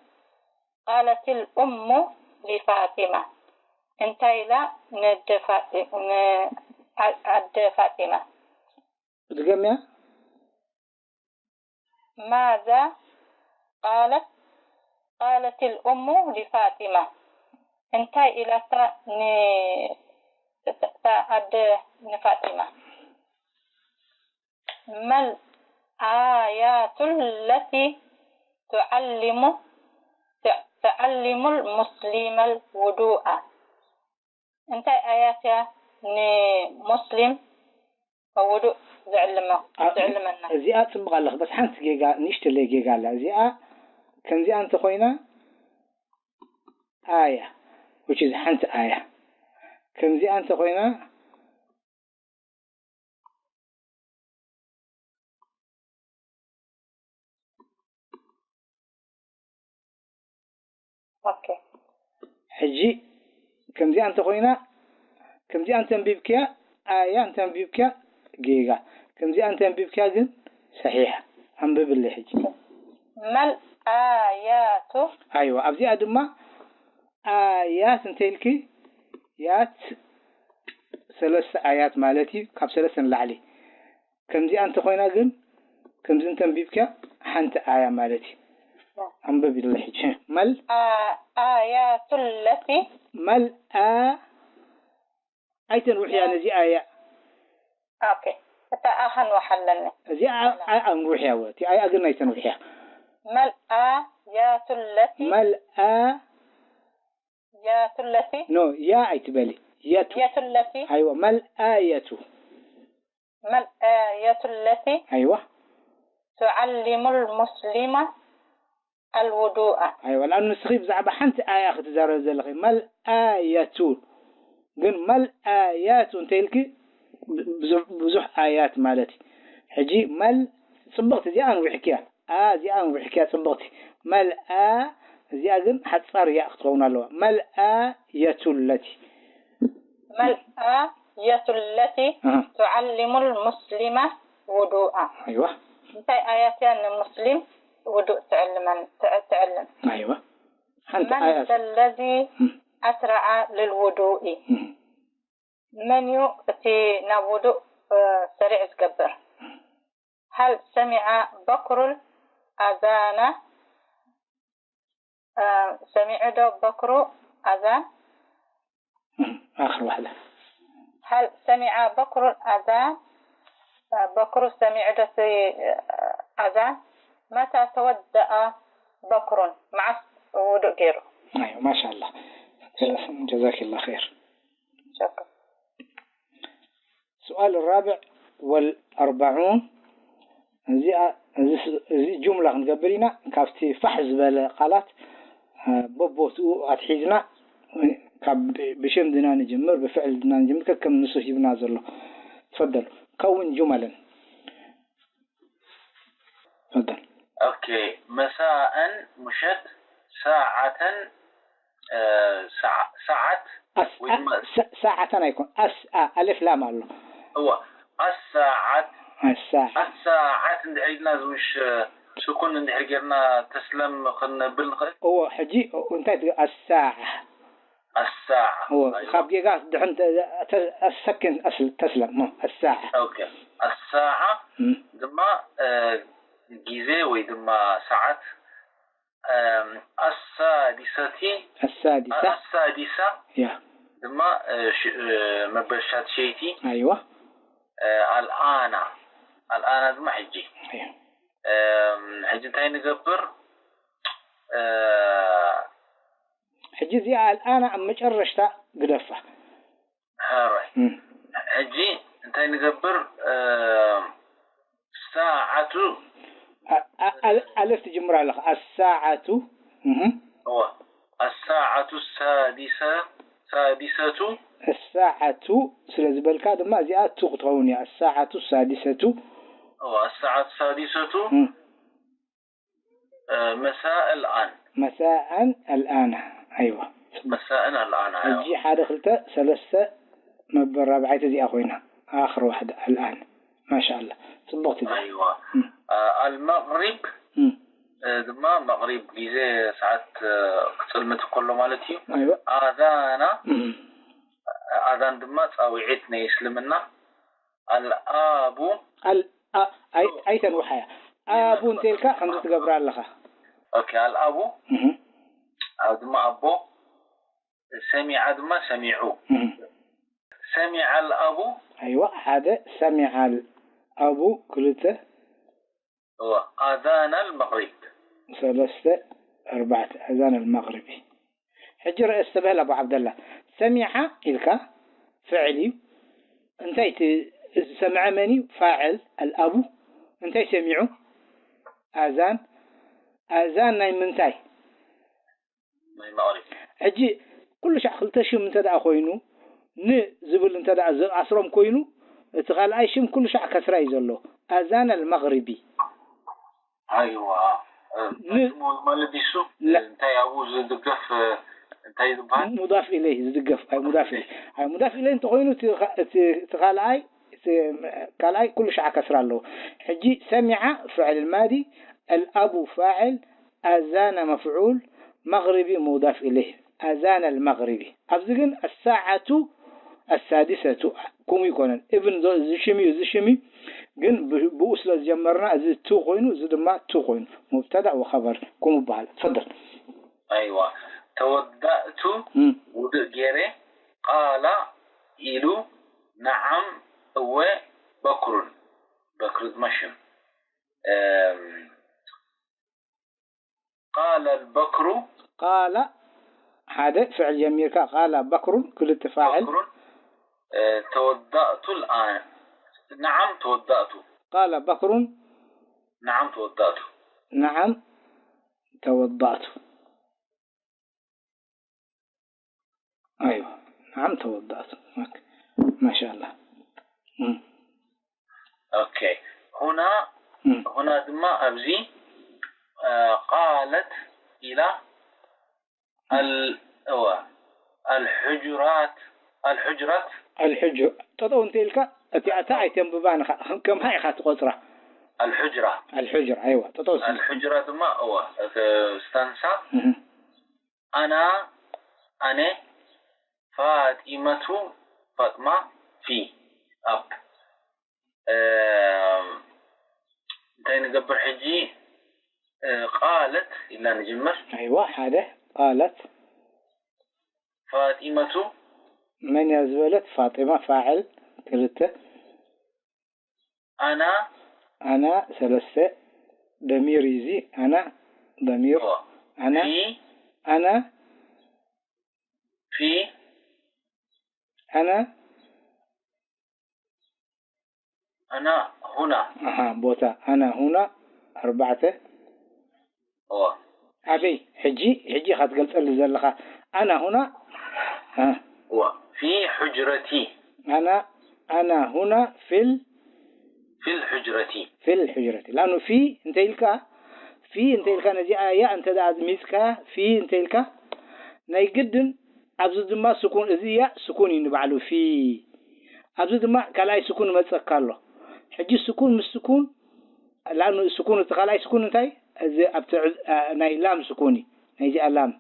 ቃለትል ኡሙ ሊፋጢማ? እንታይ ኢላ ንደ ፋጢ-፣ ን-፣ ኣ-፣ ኣደ ፋጢማ? ድገምያ። ማዛ ቃለት፣ ቃለትል ኡሙ ሊፋጢማ? እንታይ ኢላታ ን-፣ እታ ኣደ ንፋጢማ? መል ኣያቱ ለቲ ቱዓሊሙ፣ ተ-፣ ተዓሊሙል ሙስሊመል ውዱኣ? እንታይ ኣያት እያ ንሙስሊም ውዱእ ዘዕልመ-፣ ኣብ-፣ ዘዕልመና? እዚኣ ጽቡቕ ኣለኽ፣ በስ ሓንቲ ጌጋ፣ ንእሽተለይ ጌጋ ኣላ። እዚኣ ከምዚኣ እንተኾይና ኣያ፣ which is ሓንቲ ኣያ። ከምዚኣ እንተኾይና ኦኬ። ሕጂ ከምዚኣ እንተኾይና፣ ከምዚኣ እንተንቢብክያ ኣያ፣ እንተንቢብክያ ጌጋ፣ ከምዚኣ እንተንቢብክያ ግን ሰሒሕ። ኣንብብለይ ሕጂ። መል ኣያቱ? ኣይዋ፣ ኣብዚኣ ድማ ኣያት እንተ ኢልኪ፣ ያት ሰለስተ ኣያት ማለት እዩ፣ ካብ ሰለስተ ንላዕሊ። ከምዚኣ እንተኾይና ግን፣ ከምዚ እንተንቢብክያ ሓንቲ ኣያ ማለት እዩ። ኣንብብለይ ሕጂ። መል ኣ-፣ ኣያቱ ለቲ? መል ኣ-፣ ኣይተንውሕያ ነዚ ኣያ። ኦኬ። እታ ኣኸን ወሓለኒ። እዚኣ ኣንዊሕያ ወ እቲ ኣይኣ ግን ኣይተንዊሕያ። መልኣ ያቱ ለቲ መልኣ ያቱ ለቲ ኖ ያ ኣይትበሊ። የቱ የቱ ለቲ ኣይዋ መልኣ የቱ መልኣ የቱ ለቲ ኣይዋ تعلم المسلم الوضوء ኣይዋ ላን ንስኺ ብዛዕባ ሓንቲ ኣያ ክትዛረብ ዘለኺ መልኣየቱ ግን መልኣያቱ እንተኢልኪ ብዙሕ ኣያት ማለት እዩ። ሕጂ መል ፅብቕቲ እዚኣ ኣንዊሕክያ ኣ እዚኣ ኣንዊሕክያ ፅብቕቲ መልኣ እዚኣ ግን ሓፃር ያእ ክትኸውን ኣለዋ። መልኣየቱ ለቲ መልኣየቱ ለቲ تعلم المسلم وضوء ኣይዋ እንታይ ኣያት እያ ንሙስሊም ውዱእ ትዕልመን ትዕልም ኣይዋ ሓንቲ من ኣያት ذا الذي أسرع للوضوء መን እዩ እቲ ናብ ውዱእ ሰሪዕ ዝገብር هل سمع بكر الأذان سمع ዶ በክሩ ኣዛን ኣኽር ዋሕዳ هل سمع بكر الأذان بكر سمع ዶ እቲ ኣዛን متى توضأ بكر መዓስ ውዱእ ገይሩ ማሻ ኣላ ጀዛኪላ ኸይር شكرا سؤال الرابع والأربعون እዚ ጁምላ ክንገብር ኢና ካብቲ ፋሕ ዝበለ ቃላት በቦትኡ ኣትሒዝና ካብ ብሽም ድና ንጅምር ብፍዕል ድና ንጅምር ከከም ንሱ ሂብና ዘሎ ትፈደሉ ከውን ጁመለን ትፈደል ኦኬ መሳእን ምሸት ሳዓተን ሰዓት ሰዓተን ኣይኮን ኣስኣ ኣልፍ ላም ኣሎ እዋ ኣሳዓት ኣሳዓ ኣሳዓት እንድሕር ኢልና ዝውሽ ስኩን እንድሕር ጌርና ተስለም ክንብል ንኽእል እዎ ሕጂ እንታይ ትብል ኣሳዓ ኣሳዓ እዎ ካብ ጌጋ ድሕን ሰኪን ተስለም ኣሳዓ ኦኬ ኣሳዓ ድማ ግዜ ወይ ድማ ሰዓት ኣሳዲሰቲ ኣሳዲሳ ኣሳዲሳ ያ ድማ መበል ሻትሸይቲ ኣይዋ ኣልኣና ኣልኣና ድማ ሕጂ ሕጂ እንታይ ንገብር ሕጂ እዚኣ ኣልኣና ኣብ መጨረሽታ ግደፋ ሕጂ እንታይ ንገብር ሳዓቱ ኣለፍ ትጅምር ኣለኻ ኣሳዓቱ ኣሳዓቱ ሳዲሰ ሳዲሰቱ ኣሳዓቱ ስለ ዝበልካ ድማ እዚኣ ቱ ክትኸውን እያ ኣሳዓቱ ሳዲሰቱ ኣሳዓቱ ሳዲሰቱ መሳእ ኣልኣን መሳእን ኣልኣና ኣይዋ መሳእን ኣልኣና ሕጂ ሓደ ክልተ ሰለስተ መበል ራብዓይቲ እዚኣ ኮይና ኣኽር ዋሕዳ ኣልኣን ማሻኣላ ፅቡቕቲ እዚኣ ኣይዋ ኣልመቅሪብ ድማ መቅሪብ ግዜ ሰዓት ክፅልምት ከሎ ማለት እዩ ኣይዋ ኣዛና ኣዛን ድማ ፃውዒት ናይ እስልምና ኣልኣቡ ኣይተንውሓያ ኣቡ እንተልካ ከምዚ ትገብራ ኣለኻ ኦኬ ኣልኣቡ ኣብ ድማ ኣቦ ሰሚዓ ድማ ሰሚዑ ሰሚዓ ኣልኣቡ ኣይዋ ሓደ ሰሚዓ ኣቡ ክልተ ኣዛን ኣልመቅሪብ ሰለስተ ኣርባዕተ ኣዛን ኣልመቅሪቢ ሕጂ ርእ ዝተበህል ኣቡ ዓብደላ ሰሚዓ ኢልካ ፍዕል እዩ እንታይ ዝሰምዐ መን እዩ ፋዕል ኣልኣቡ እንታይ ሰሚዑ ኣዛን ኣዛን ናይ ምንታይ ሕጂ ኩሉ ሻዕ ክልተ ሽም እንተ ደኣ ኮይኑ ን ዝብል እንተ ደኣ ዝኣስሮም ኮይኑ እቲ ካልኣይ ሽም ኩሉ ሻዕ ከስራ እዩ ዘሎ ኣዛን ኣልመግሪቢ ኣይዋ ማለት ዲሱ እንታይ ኣብኡ ዝድገፍ እንታይ ዝበሃል ሙዳፍ ኢለይ ዝድገፍ ኣይ ሙዳፍ ኢለይ ኣይ ሙዳፍ ኢለይ እንተኮይኑ እቲ ካልኣይ ካልኣይ ኩሉ ሻዕ ከስራ ኣለዎ ሕጂ ሰሚዓ ፍዕል ማዲ ኣልኣቡ ፋዕል ኣዛነ መፍዑል መግሪቢ ሙዳፍ ኢለይህ ኣዛነ ልመግሪቢ ኣብዚ ግን ኣሳዓቱ ኣሳዲሰቱ ኩሙ ይኮነን እብን እዚ ሽም እዩ እዚ ሽም እዩ ግን ብኡ ስለ ዝጀመርና እዚ ቱ ኮይኑ እዚ ድማ ቱ ኮይኑ ሙብተዳ ወኸበር ኩሙ በሃል ትፈደል ኣይዋ ተወዳእቱ ውድእ ገይረ ቃላ ኢሉ ነዓም እወ በክሩን በክሩ ድማ ሽም። እም፣ ቃለ በክሩ። ቃለ ሓደ ፍዕል ጀሚርካ፣ ቃለ በክሩን ክልተ ፋዕል። በክሩን፣ እ፣ ተወዳእቱ ልኣን። ነዓም ተወዳእቱ። ቃለ በክሩን። ነዓም ተወዳእቱ። ነዓም ተወዳእቱ። ኣይዋ፣ ነዓም ተወዳእቱ። ኦኬ። ማሻኣላህ። እም። ኦኬ። ሁና፣ እም። ሁና ድማ ኣብዚ፣ እ፣ ቃለት ኢላ ኣል-፣ እወ፣ ኣልሑጅራት፣ ኣልሑጅራት። ኣልሑጅ-፣ ጠጠው እንተ ኢልካ፣ እቲኣ እታ ኣይተንብባን ኢኻ፣ ከም ሃ ኢኻ ትቖጽራ። ኣልሑጅራ። ኣልሑጅራ፣ ኣይዋ፣ ጠጠው ስል። ኣልሑጅራ ድማ፣ እወ፣ እቲ ስታንሳ፣ እህ። ኣና፣ ኣነ፣ ፋጢመቱ፣ ፋጥማ፣ ፊ፣ ኣብ። እ፣ እንታይ ንገብር ሕጂ? እ፣ ቃለት ኢልና ንጅምር። ኣይዋ፣ ሓደ፣ ቃለት። ፋጢመቱ። መን እያ ዝበለት? ፋጢማ፣ ፋዕል፣ ክልተ። ኣና። ኣና፣ ሰለስተ። ደሚር እዩ እዚ። ኣና፣ ደሚር። እዎ። ኣና፣ ፊ። ኣና፣ ፊ። ኣና፣ ኣና ሁና። ኣሃ፣ ቦታ። ኣና ሁና፣ ኣርባዕተ። እዋ። ኣበይ? ሕጂ፣ ሕጂ ኢኻ ትገልጸሉ ዘለኻ። ኣና ሁና፣ እ። እዋ። ፊ ሑጅረቲ። ኣና፣ ኣና ሁና ፊል ፊል ሑጅረቲ። ፊል ሑጅረቲ። ላኑ ፊ እንተ ኢልካ፣ ፊ እንተ ኢልካ ነዚኣ እያ እንተ ደኣ ኣዝሚጽካ፣ ፊ እንተ ኢልካ፣ ናይ ግድን ኣብዚ ድማ ስኩን፣ እዚ እያ ስኩን እዩ ንባዕሉ፣ ፊ። ኣብዚ ድማ ካልኣይ ስኩን ይመጸካ ኣሎ። ሕጂ ስኩን ምስ ስኩን፣ ላኑ ስኩን፣ እቲ ካልኣይ ስኩን እንታይ? እዚ ኣብቲ ዕዝ-፣ ኣ፣ ናይ ላም ስኩን እዩ። ናይዚኣ ላም።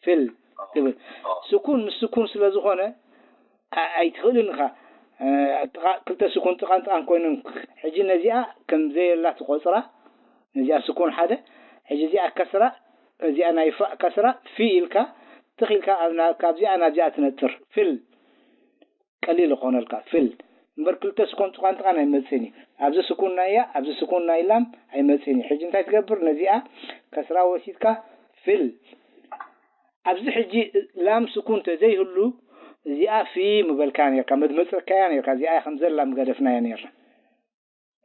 ፊል ትብል። ስኩን ምስ ስኩን ስለ ዝኾነ፣ ኣ-፣ ኣይትኽእልን ኢኻ። እ፣ ጥቓ-፣ ክልተ ስኩን ጥቓን ጥቓን ኮይኖም፣ ሕጂ ነዚኣ ከም ዘየላ ትቆጽራ። ነዚኣ ስኩን ሓደ፣ ሕጂ እዚኣ ከስራ፣ እዚኣ ናይ ፋእ ከስራ፣ ፊ ኢልካ፣ ትኽ ኢልካ ኣብ ና-፣ ካብዚኣ ናብዚኣ ትነጥር። ፊል። ቀሊል ይኾነልካ። ፊል። እምበር ክልተ ስኩን ጥቓን ጥቓን ኣይመጽእን እዩ። ኣብዚ ስኩን ናይ ያ፣ ኣብዚ ስኩን ናይ ላም ኣይመጽእን እዩ። ሕጂ እንታይ ትገብር? ነዚኣ ከስራ ወሲድካ፣ ፊል። ኣብዚ ሕጂ ላም ስኩን ተዘይህሉ፣ እዚኣ ፊ ምበልካያ ነርካ፣ መድመጸካያ ነርካ፣ እዚኣ ከም ዘላ ምገደፍናያ ነርና።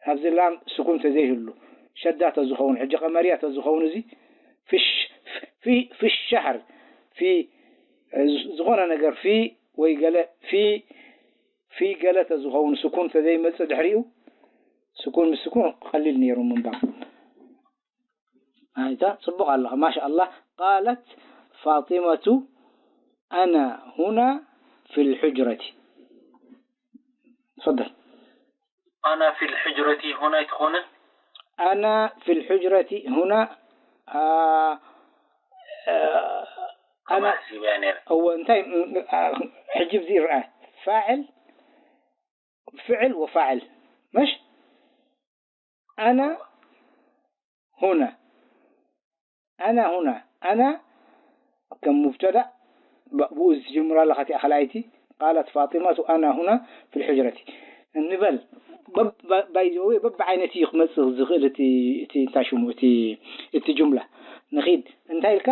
ኣብዚ ላም ስኩን ተዘይህሉ፣ ሸዳ ተዝኸውን፣ ሕጂ ቀመርያ ተዝኸውን፣ እዚ ፊሽ-፣ ፊ-፣ ፊ ሸህር፣ ፊ፣ እ፣ ዝኾነ ነገር ፊ ወይ ገለ ፊ፣ ፊ ገለ ተዝኸውን፣ ስኩን ተዘይመጽእ ድሕሪኡ፣ ስኩን ምስ ስኩን ቀሊል ነይሩ ምንባብ። ኣይታ፣ ጽቡቕ ኣለኻ፣ ማሻኣላህ። ቃለት ፋጢመቱ፣ ኣና ሁና ፊል ሑጅረቲ። ትፈደል። ኣና ፊል ሑጅረቲ ሁና ኣይትኾንን? ኣና ፊል ሑጅረቲ ሁና፣ ኣ፣ ኣ፣ ከምኣ ኣና፣ ሓሲበያ ነይረ። እወ፣ እንታይ፣ ም-፣ ኣ፣ ሕጂ ብዚ ይርኣ። ፋዕል፣ ፍዕል ወፋዕል። መሽ? ኣና ሁና። ኣና ሁና። ኣና ከም ሙብተዳ ብ-፣ ብኡ ዝጅምራ ኣለኻ እቲኣ ካልኣይቲ። ቃለት ፋጢመቱ ኣና ሁና ፊል ሑጅረቲ። እንበል፣ በብ-፣ ባ-፣ ባይ ዘ ወይ በብዓይነት እዩ ክመጽእ ዝኽእል እቲ፣ እቲ እንታይ ሽሙ፣ እቲ፣ እቲ ጁምላ። ንኺድ። እንታይ ኢልካ?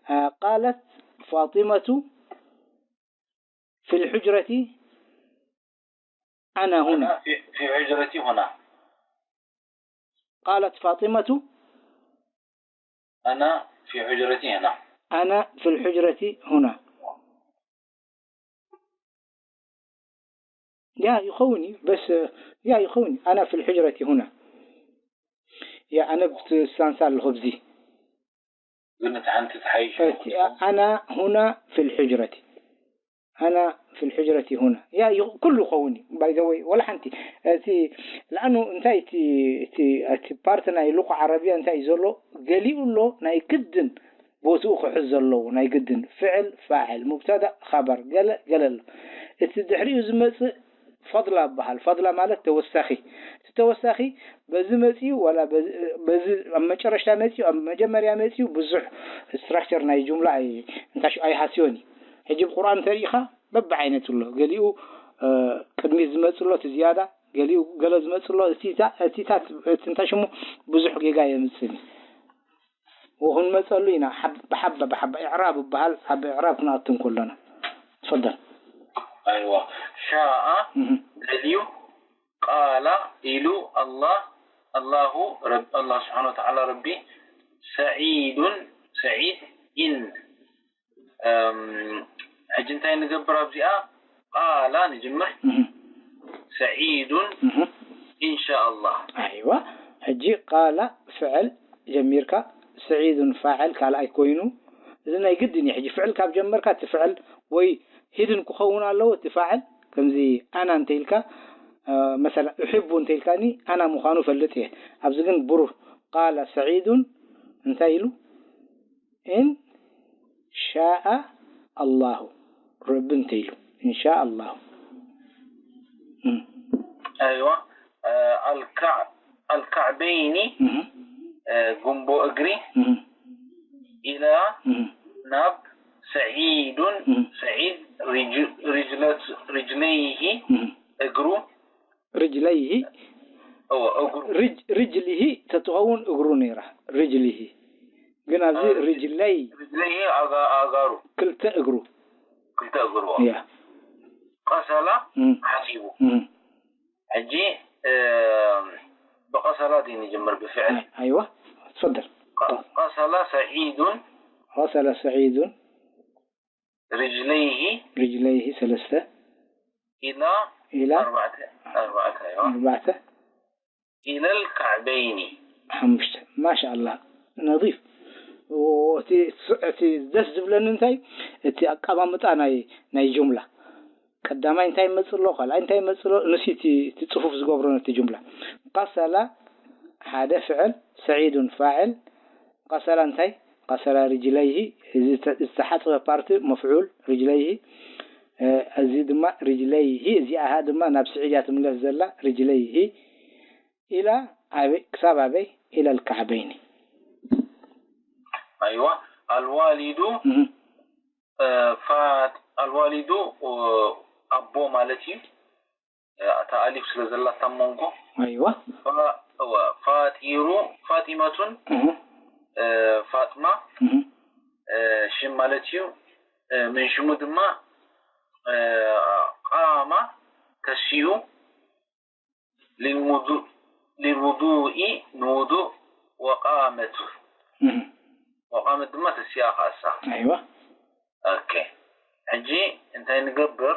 ኣ፣ ቃለት ፋጢመቱ ፊል ሑጅረቲ ኣና ሁና። ኣና ፊ፣ ፊ ሑጅረቲ ሁና። ቃለት ፋጢመቱ ኣና ፊ ሑጅረቲ ሁና። ኣና ፊል ሑጅረቲ ሁና። ያ ይኸውን እዩ፣ በስ ያ ይኸውን እዩ። ኣና ፊል ሑጅረቲ ሁና። ያ ኣነ ብቲ ስታንሳ ኣለኹ ብዚ። ግን እቲ ሓንቲ ትሓይሽ እቲ ኣና ሁና ፊል ሑጅረቲ። ኣና ፊል ሑጅረቲ ሁና። ያ ይ-፣ ኩሉ ይኸውን እዩ። ባይ ዘ ወይ፣ ወላ ሓንቲ። እቲ፣ ለኣኑ እንታይ እቲ፣ እቲ፣ እቲ ፓርቲ ናይ ሉቃ ዓረብያ እንታይ እዩ ዘሎ? ገሊኡ ኣሎ ናይ ግድን ቦትኡ ክሕዝ ዘለዎ፣ ናይ ግድን ፍዕል፣ ፋዕል፣ ሙብተዳ፣ ኸበር፣ ገለ፣ ገለ ኣሎ። እቲ ድሕሪኡ ዝመጽእ ፈድላ ይበሃል። ፈድላ ማለት ተወሳኺ። እቲ ተወሳኺ በዚ መጺኡ ዋላ በዚ፣ በዚ ኣብ መጨረሽታ መጺኡ፣ ኣብ መጀመርያ መጺኡ ብዙሕ ስትራክቸር ናይ ጁምላ ኣይ-፣ እንታይ ሽው ኣይሃስዮን እዩ። ሕጂ ብቁርኣን እንተሪኢኻ በብዓይነቱ ኣሎ። ገሊኡ፣ እ፣ ቅድሚት ዝመጽእ ኣሎ እቲ ዝያዳ፣ ገሊኡ ገለ ዝመጽእ ኣሎ። እቲታ-፣ እቲታት፣ እቲ እንታይ ሽሙ ብዙሕ ጌጋ የምጽእ። ወክንመጸሉ ኢና፣ ሓብ-፣ ብሓባ ብሓባ ኢዕራብ ይበሃል፣ ኣብ ኢዕራብ ክንኣቱ እንከለና። ትፈደል። ኣይዋ ሻኣ እህ። ደልዩ ቃላ ኢሉ ኣላህ ኣላሁ ረብ ኣላህ ስብሓን ወተዓላ ረቢ ሰዒዱን ሰዒድ ኢን እም፣ ሕጂ እንታይ ንገብር ኣብዚኣ ቃላ ንጅምር እህ። ሰዒዱን እህ። ኢንሻኣላህ ኣይዋ ሕጂ ቃላ ፍዕል ጀሚርካ ሰዒዱን ፋዕል ካልኣይ ኮይኑ እዚ ናይ ግድን እዩ። ሕጂ ፍዕል ካብ ጀመርካ እቲ ፍዕል ወይ ሂድን ክኸውን ኣለዎ እቲ ፋዕል ከምዚ ኣና እንተኢልካ መሰላ እሕቡ እንተኢልካኒ ኣና ምዃኑ ፈልጥ እየ። ኣብዚ ግን ብሩህ ቃላ ሰዒዱን እንታይ ኢሉ? ኢን ሻኣ ኣላሁ ረቢ እንተኢሉ ኢንሻ ኣላሁ። ኣይዋ ኣልካዕ ኣልካዕበይኒ ጉንቦ እግሪ ኢላ ናብ ሰዒዱን ሰዒድ ሪጅለት ሪጅለይሂ እግሩ ርጅለይሂ እዎ እግሩ ርጅ ርጅሊሂ ተትኸውን እግሩ ነይራ ርጅሊሂ ግን ኣብዚ ርጅለይ ሪጅለይሂ ኣጋ- ኣጋሩ ክልተ እግሩ ክልተ እግሩ እያ ቀሰላ እም፣ ሓሲቡ እም። ሕጂ እ፣ ብቀሰላ ድዩ ንጅምር ብፍዕል ኣይ- ኣይዋ ትፈደል ቀ- ቀሰላ ሰዒዱን غسل سعيد ሪጅለይሂ رجليه ሰለስተ ኢላ ኢላ ኣርባዕተ ኣርባዕተ እዮ ኣርባዕተ ኢለል ካዕበይኒ ሓሙሽተ ማሻኣላ ነዲፍ እቲ እቲ ደስ ዝብለኒ እንታይ እቲ ኣቀማምጣ ናይ ናይ ጁምላ ቀዳማይ እንታይ ይመፅእ ኣሎ ካልኣይ እንታይ ይመፅእ ኣሎ ንሱ እቲ እቲ ፅፉፍ ዝገብሮ ነቲ ጁምላ ቀሰላ ሓደ ፍዕል ሰዒዱን ፋዕል ቀሰላ እንታይ ቀሰላ ርጅለይሂ እዚ ዝተሓፅበ ፓርቲ መፍዑል ርጅለይሂ እዚ ድማ ርጅለይሂ እዚኣ ድማ ናብ ስዒድ እያ ትምለስ ዘላ ርጅለይሂ ኢላ ኣበይ ክሳብ ኣበይ ኢላ ልካዕበይኒ ኣይዋ ኣልዋሊዱ ፋት ኣልዋሊዱ ኣቦ ማለት እዩ። እታ ኣሊፍ ስለ ዘላታ መንጎ ኣይዋ ፋጢሩ ፋጢመቱን ፋጥማ ሽም ማለት እዩ። ምን ሽሙ ድማ ቃማ ተሲኡ ሊልውዱእ ንውዱእ ወቃመት ወቃመት ድማ ተሲኣ ከኣሳ ኣይዋ ኦኬ ሕጂ እንታይ ንገብር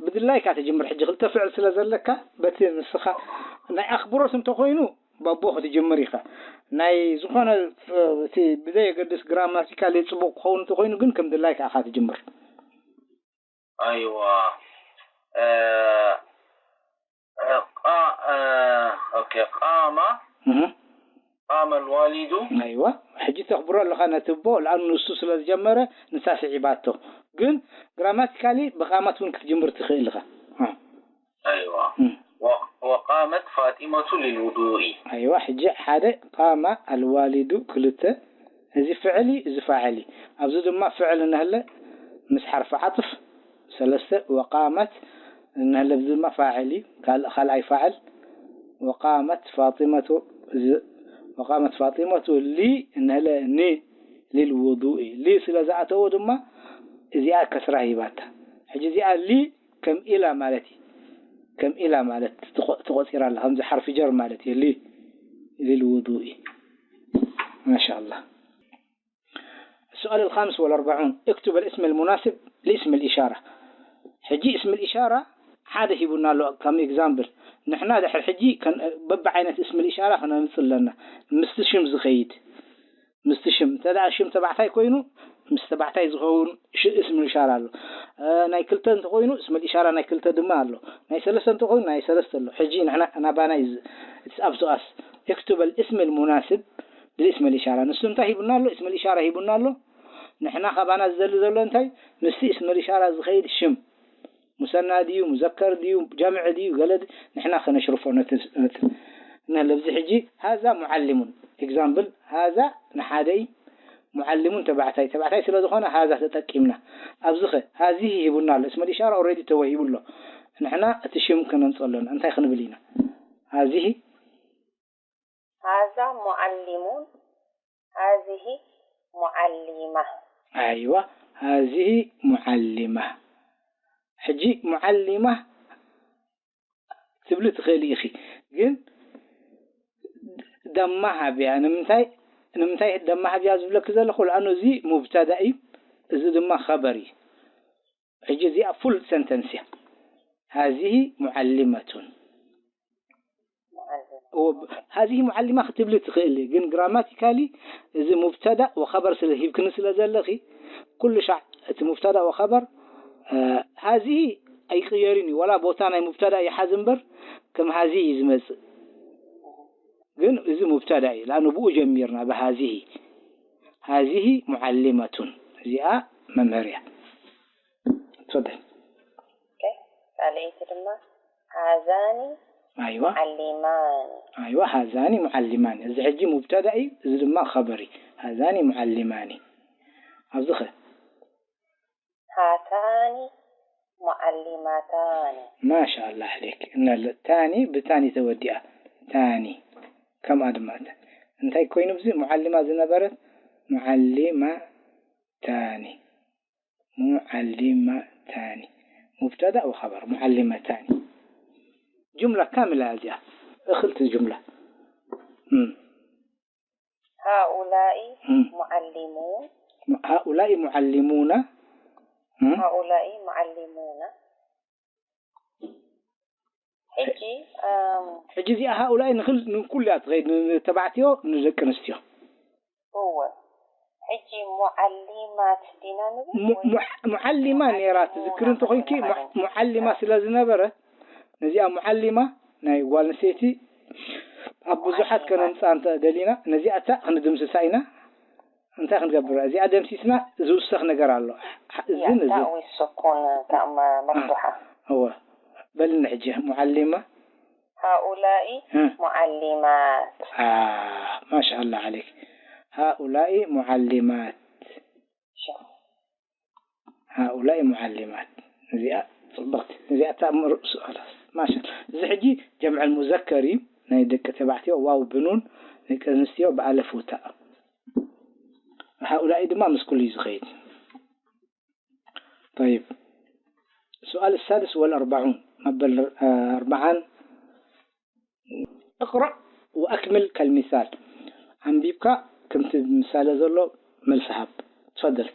ብድላይካ ትጅምር ሕጂ ክልተ ፍዕል ስለ ዘለካ በቲ ንስኻ ናይ ኣኽብሮት እንተኮይኑ ባቦ ክትጅምር ኢኻ ናይ ዝኾነ እቲ ብዘየገድስ ግራማቲካሊ ፅቡቅ ክኸውን እንተኮይኑ ግን ከም ድላይካ ኢኻ ትጅምር ኣይዋ ቃማ ቃመ ልዋሊዱ ኣይዋ ሕጂ ተኽብሮ ኣለኻ ነቲ ኣቦ ልኣኑ ንሱ ስለ ዝጀመረ ንሳ ስዒባቶ ግን ግራማቲካሊ ብቃማት እውን ክትጅምር ትኽእል ኢኻ ኣይዋ ወቃመት ፋጢመቱ ሊልውዱኢ ኣይዋ ሕጂ ሓደ ቃማ ኣልዋሊዱ ክልተ እዚ ፍዕል እዩ እዚ ፋዕል እዩ ኣብዚ ድማ ፍዕል እናህለ ምስ ሓርፊ ዓጥፍ ሰለስተ ወቃመት እናህለ እዚ ድማ ፋዕል እዩ ካልእ ካልኣይ ፋዕል ወቃመት ፋጢመቱ እዚ ወቃመት ፋጢመቱ ሊ እናህለ ኒ ሊልውዱኢ ሊ ስለ ዝኣተዎ ድማ እዚኣ ከስራ ሂባታ ሕጂ እዚኣ ሊ ከም ኢላ ማለት እዩ ከም ኢላ ማለት ተቆፂራ ኣላ ከምዚ ሓርፊ ጀር ማለት እዩ ሊ ሊልውዱኢ ማሻ ኣላህ السؤال الخامس والأربعون اكتب الاسم المناسب لاسم الإشارة ሕጂ اسم الإشارة ሓደ ሂቡና ኣሎ ከም example ንሕና ድሕር ሕጂ በብዓይነት اسم الإشارة ክነምፅ ኣለና ምስቲ ሽም ዝኸይድ ምስቲ ሽም እንተ ሽም ተባዕታይ ኮይኑ ምስ ተባዕታይ ዝኸውን اسم الإشارة ኣሎ ናይ ክልተ እንተኮይኑ اسم الإشارة ናይ ክልተ ድማ ኣሎ ናይ ሰለስተ እንተኮይኑ ናይ ሰለስተ ኣሎ ሕጂ ንሕና ናባና it's up to us اكتب الاسم المناسب لاسم الإشارة ንሱ እንታይ ሂቡና ኣሎ اسم الإشارة ሂቡና ኣሎ ንሕና ካባና ዝደሊ ዘሎ እንታይ ምስቲ اسم الإشارة ዝኸይድ ሽም ሙሰና ድዩ ሙዘከር ድዩ ጀምዕ ድዩ ገለ ንሕና ከነሽርፎ ነቲ ነለብዚ ሕጂ ሃዛ ሙዓሊሙን example ሃዛ ንሓደይ ሙዓሊሙን ተባዕታይ ተባዕታይ ስለ ዝኾነ ሃዛ ተጠቂምና ኣብዚኸ ሃዚ ሂቡና ኣሎ اسم الإشارة already ተወሂቡ ኣሎ ንሕና እቲ ሽም ከነምፅእ ኣለና። እንታይ ክንብል ኢና? هذه هذا معلم، هذه معلمة. ኣይዋ هذه معلمة። ሕጂ ሙዓሊማ ትብሊ ትኽእሊ ኢኺ፣ ግን ደማ ሃብያ። ንምንታይ ንምንታይ ደማ ሃብያ ዝብለኪ ዘለኹ? ለኣኑ እዚ ሙብተዳ እዩ፣ እዚ ድማ ኸበር እዩ። ሕጂ እዚኣ ፉል ሰንተንስ እያ። هذه معلمة. هذه معلمة ክትብሊ ትኽእሊ፣ ግን ግራማቲካሊ እዚ ሙብተዳ ወኸበር ስለ ሂብክኒ ስለ ዘለኺ፣ ኩሉ ሻዕ እቲ ሙብተዳ ወኸበር هذه ኣይቅየርን እዩ። ዋላ ቦታ ናይ ሙብተዳ ይሓዝ እምበር ከም هذه እዩ ዝመጽእ። ግን እዚ ሙብተዳ እዩ፣ ለኣኑ ብኡ ጀሚርና ብهذه። هذه معلمة፣ እዚኣ መምህር እያ። ትፈደል። ካልኣይቲ ድማ هذان ኣይዋ معلمان። ኣይዋ هذان معلمان። እዚ ሕጂ ሙብተዳ እዩ፣ እዚ ድማ ኸበር እዩ። هذان معلمان። ኣብዚ ኸ هاتان معلمتان። ማሻ ኣላ عليك። እናለ ታኒ ብታኒ ተወዲኣ። ታኒ ከምኣ ድማ እተ- እንታይ ኮይኑ ብዚ ሙዓሊማ ዝነበረት ሙዓሊማታኒ። ሙዓሊማታኒ ሙብተዳ ወኸበር ሙዓሊመታኒ። ጁምላ ካምላ እዚኣ እኽልቲ ጁምላ። እም። هؤلاء እም። معلمون. هؤلاء معلمون. እም። هؤلاء معلمون. ሕጂ እም፣ ሕጂ እዚኣ هؤلاء ንክል ንኩሉ እያ ትኸይድ፣ ንተባዕትዮ ንደቂ ኣንስትዮ። እወ። ሕጂ ሙዓሊማት ዲና ንብል ሙ- ወይ ሙዓ- ሙዓሊማ ነይራ ትዝክሪ እንተኮይንኪ፣ ሙ- ሙዓሊማ ስለ ዝነበረ ነዚኣ ሙዓሊማ ናይ ጓል ኣንስተይቲ ኣብ ብዙሓት ከነምፃ እንተ ደሊና ነዚኣ እታ ክንድምስሳ ኢና። እንታይ ክንገብር? እዚኣ ደምሲስና ዝውሰኽ ነገር ኣሎ። እዝን እዝን تأوي السكون تأم مفتوحة. እወ በልኒ ሕጂ ሙዓሊማ هؤلاء እ። معلمات. ማሻ ኣላ عليك. هؤلاء معلمات. هؤلاء معلمات. እዚኣ ፅብቕቲ እዚኣ እታ ርእሱ خلاص ማሻ። እዚ ሕጂ ጀምዐል ሙዘከር እዩ፣ ናይ ደቂ ተባዕትዮ ዋው ብኑን፣ ደቂ ኣንስትዮ ብኣለፍ ውታእ። هؤلاء ድማ ምስ ኩሉ እዩ ዝኸይድ። طيب. السؤال السادس والأربعون. መበል ኣርባዓን اقرأ وأكمل كالمثال. ኣንቢብካ ከምቲ ምሳሌ ዘሎ መልሲ ሃብ። تفضل.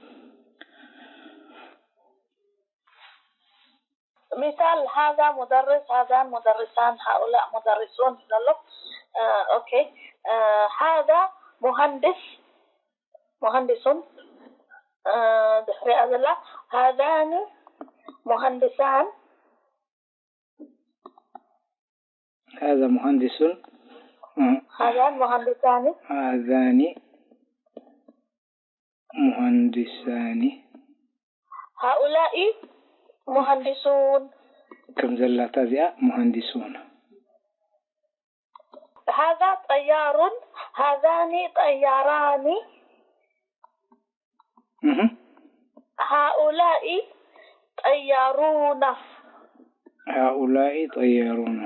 مثال هذا مدرس هذان مدرسان هؤلاء مدرسون ዘሎ. ኦኬ. هذا مهندس مهندس ድሕሪኣ ዘላ هذان مهندسان هذا مهندس. هذان مهندسان هذان مهندسان. هؤلاء مهندسون ከም ዘላታ እዚኣ مهندسون. هذا طيار هذان طياران እህ هؤلاء طيارون هؤلاء طيارون.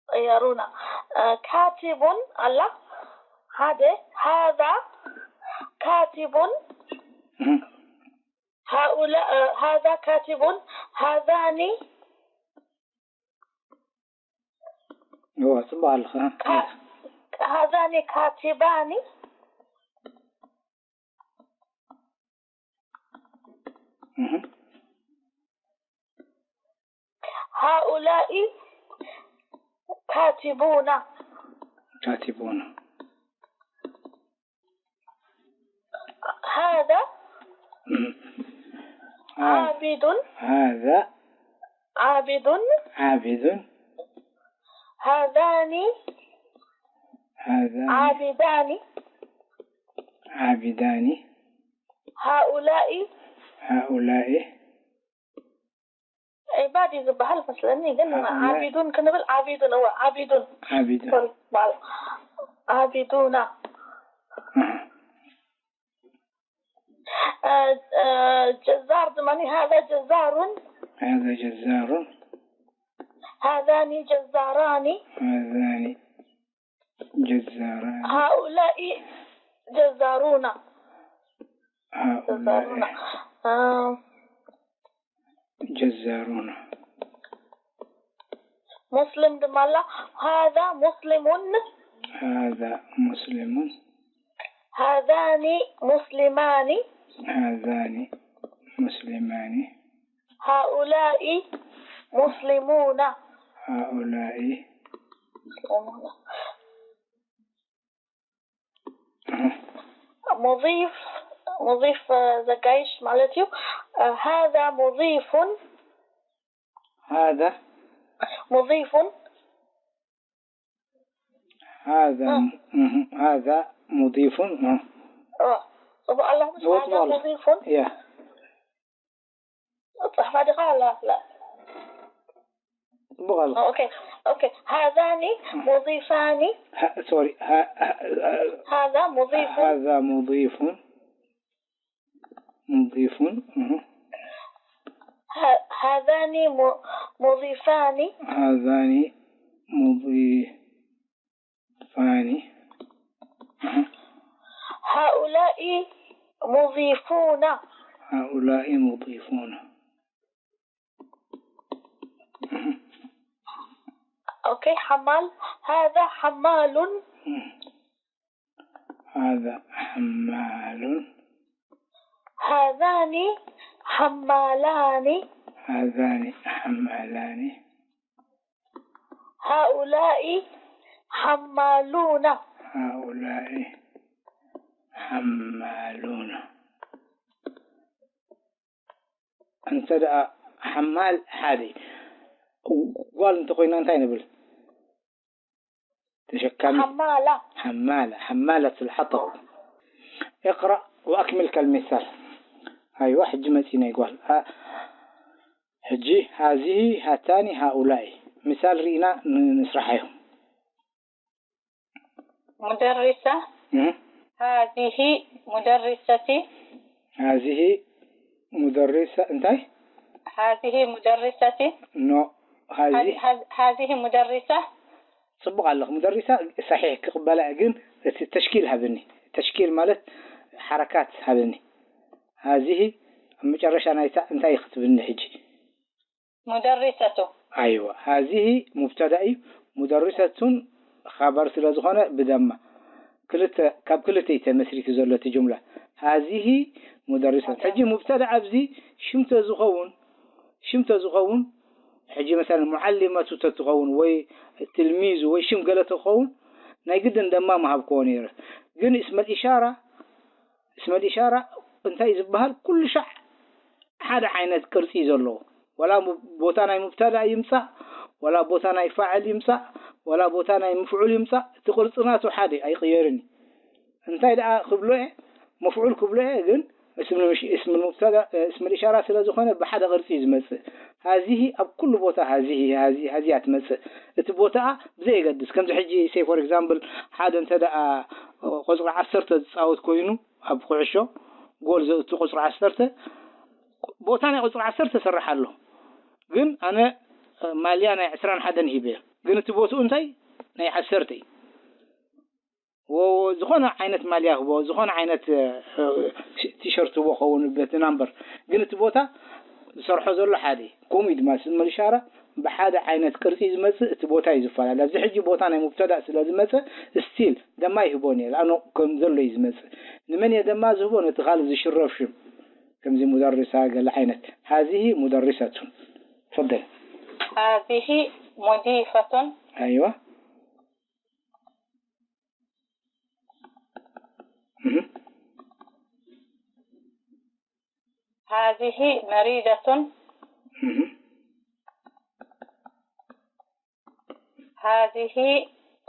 طيارون. كاتب ኣላ ሓደ هذا كاتب እህ هؤلاء هذا كاتب هذان እዋ ፅቡቅ ኣለኻ። هذان كاتبان እህ هؤلاء كاتبون كاتبون. هذا እህ عابد هذا عابد عابد. هذان هذان عابدان عابدان. هؤلاء هؤلاء عباد እዩ ዝበሃል መስለኒ ግን هؤلاء ዓቢዱን ክንብል ዓቢዱን እወ ዓቢዱን عابدون. ሶሪ በዓል ዓቢዱና እህ ጀዛር ድማ هذا جزار هذا جزار. هذان جزاران. هذان جزاران. هؤلاء جزارون. جزارون. هؤلاء آه. جزارون. ሙስሊም ድማ ኣላ። هذا مسلم. هذا مسلم. هذان مسلمان. هذان مسلمان. هؤلاء مسلمون. هؤلاء ሙضيፍ ሙضيፍ ዘጋይሽ ማለት እዩ። هذا مضيف. هذا مضيف. هذا مهم. هذا مضيف. ጽቡቕ ኣለኹ። هذا مضيف. يا ጽሕፋ ዲኻ? ላ ላ ጽቡቕ ኣለኹ። ኦኬ ኦኬ። هذان مضيفان. سوري. هذا مضيف. هذا مضيف. مضيف. هذان مضيفان. هذان مضيفان. هؤلاء مضيفون. هؤلاء مضيفون. اوكي. حمال. هذا حمال. هذا حمال. هذان حمالان. هذان حمالان. هؤلاء حمالون. هؤلاء حمالون. أنت حمال حالي. قال أنت قلنا أنت نبل. تشكم. حمالة. حمالة حمالة الحطب. اقرأ وأكمل كالمثال. أيوة حج متينة يقول. حجي هذه هاتان هؤلاء مثال رينا نسرحهم. مدرسة. هذه مدرستي. هذه مدرسة انتي؟ هذه مدرستي. نو هذه هذه مدرسة. ጽቡቕ ኣለኹ። ሙደሪሳ ሰሒሕ ክቕበላ ግን እቲ ተሽኪል ሃብኒ። ተሽኪል ማለት ሓረካት ሃብኒ። ሃዚህ ኣብ መጨረሻ ናይታ እንታይ ክትብልኒ ሕጂ? ሙደሪሰቱ። ኣይዋ ሃዚህ ሙብተዳ እዩ። ሙደሪሰቱን ኻበር ስለ ዝኾነ ብደማ ክልተ ካብ ክልተ እዩ ተመስሪቱ ዘሎ እቲ ጅምላ። ሃዚህ ሙደሪሰት ሕጂ ሙብተዳ ኣብዚ ሽም ተዝኸውን ሽም ተዝኸውን ሕጂ መሰለን ሙዓሊመቱ ተትኸውን ወይ ትልሚዙ ወይ ሽም ገለ ተኸውን ናይ ግድን ደማ ምሃብክዎ ነይረ። ግን እስመል ኢሻራ እስመል ኢሻራ እንታይ ዝበሃል ኩሉ ሻዕ ሓደ ዓይነት ቅርጺ እዩ ዘለዎ። ወላ ቦታ ናይ ሙብተዳ ይምጻእ ወላ ቦታ ናይ ፋዕል ይምጻእ ወላ ቦታ ናይ ምፍዑል ይምጻእ እቲ ቅርጺ ናቱ ሓደ ኣይቕየርን እዩ። እንታይ ደኣ ክብሎ እየ መፍዑል ክብሎ እየ ግን እስም ሙብተዳ እስም ኢሻራ ስለ ዝኾነ ብሓደ ቅርጺ እዩ ዝመጽእ። ሃዚህ ኣብ ኩሉ ቦታ ሃዚህ ሃዚያ ትመጽእ። እቲ ቦታኣ ብዘየገድስ ከምዚ ሕጂ say for example ሓደ እንተ ደኣ ቁጽሪ ዓሰርተ ዝጻወት ኮይኑ ኣብ ኩዕሾ ጎል ዘእቱ ቁጽሪ ዓሰርተ ቦታ ናይ ቁጽሪ ዓሰርተ ሰርሕ ኣሎ። ግን ኣነ ማልያ ናይ ዕስራን ሓደን ሂበ ግን እቲ ቦትኡ እንታይ ናይ ዓሰርተ እዩ። ዝኾነ ዓይነት ማልያ ህቦ ዝኾነ ዓይነት ቲሸርት ህቦ ኸውን በቲ ናምበር ግን እቲ ቦታ ዝሰርሖ ዘሎ ሓደ ከምኡ ድማ ስመል ኢሻራ ብሓደ ዓይነት ቅርጺ ዝመጽእ እቲ ቦታ እዩ ዝፈላለ። ኣብዚ ሕጂ ቦታ ናይ ሙብተዳ ስለ ዝመጽእ ስቲል ደማ ይህቦ ነየ ኣነ ከም ዘሎ እዩ ዝመጽእ። ንመን እየ ደማ ዝህቦ ነቲ ካልእ ዝሽረፍ ሽም ከምዚ ሙደርሳ ገለ ዓይነት ሃዚህ ሙደርሰቱን ፈደል ሃዚህ ሙዲፈቱን ኣይዋ هذه مريضة. هذه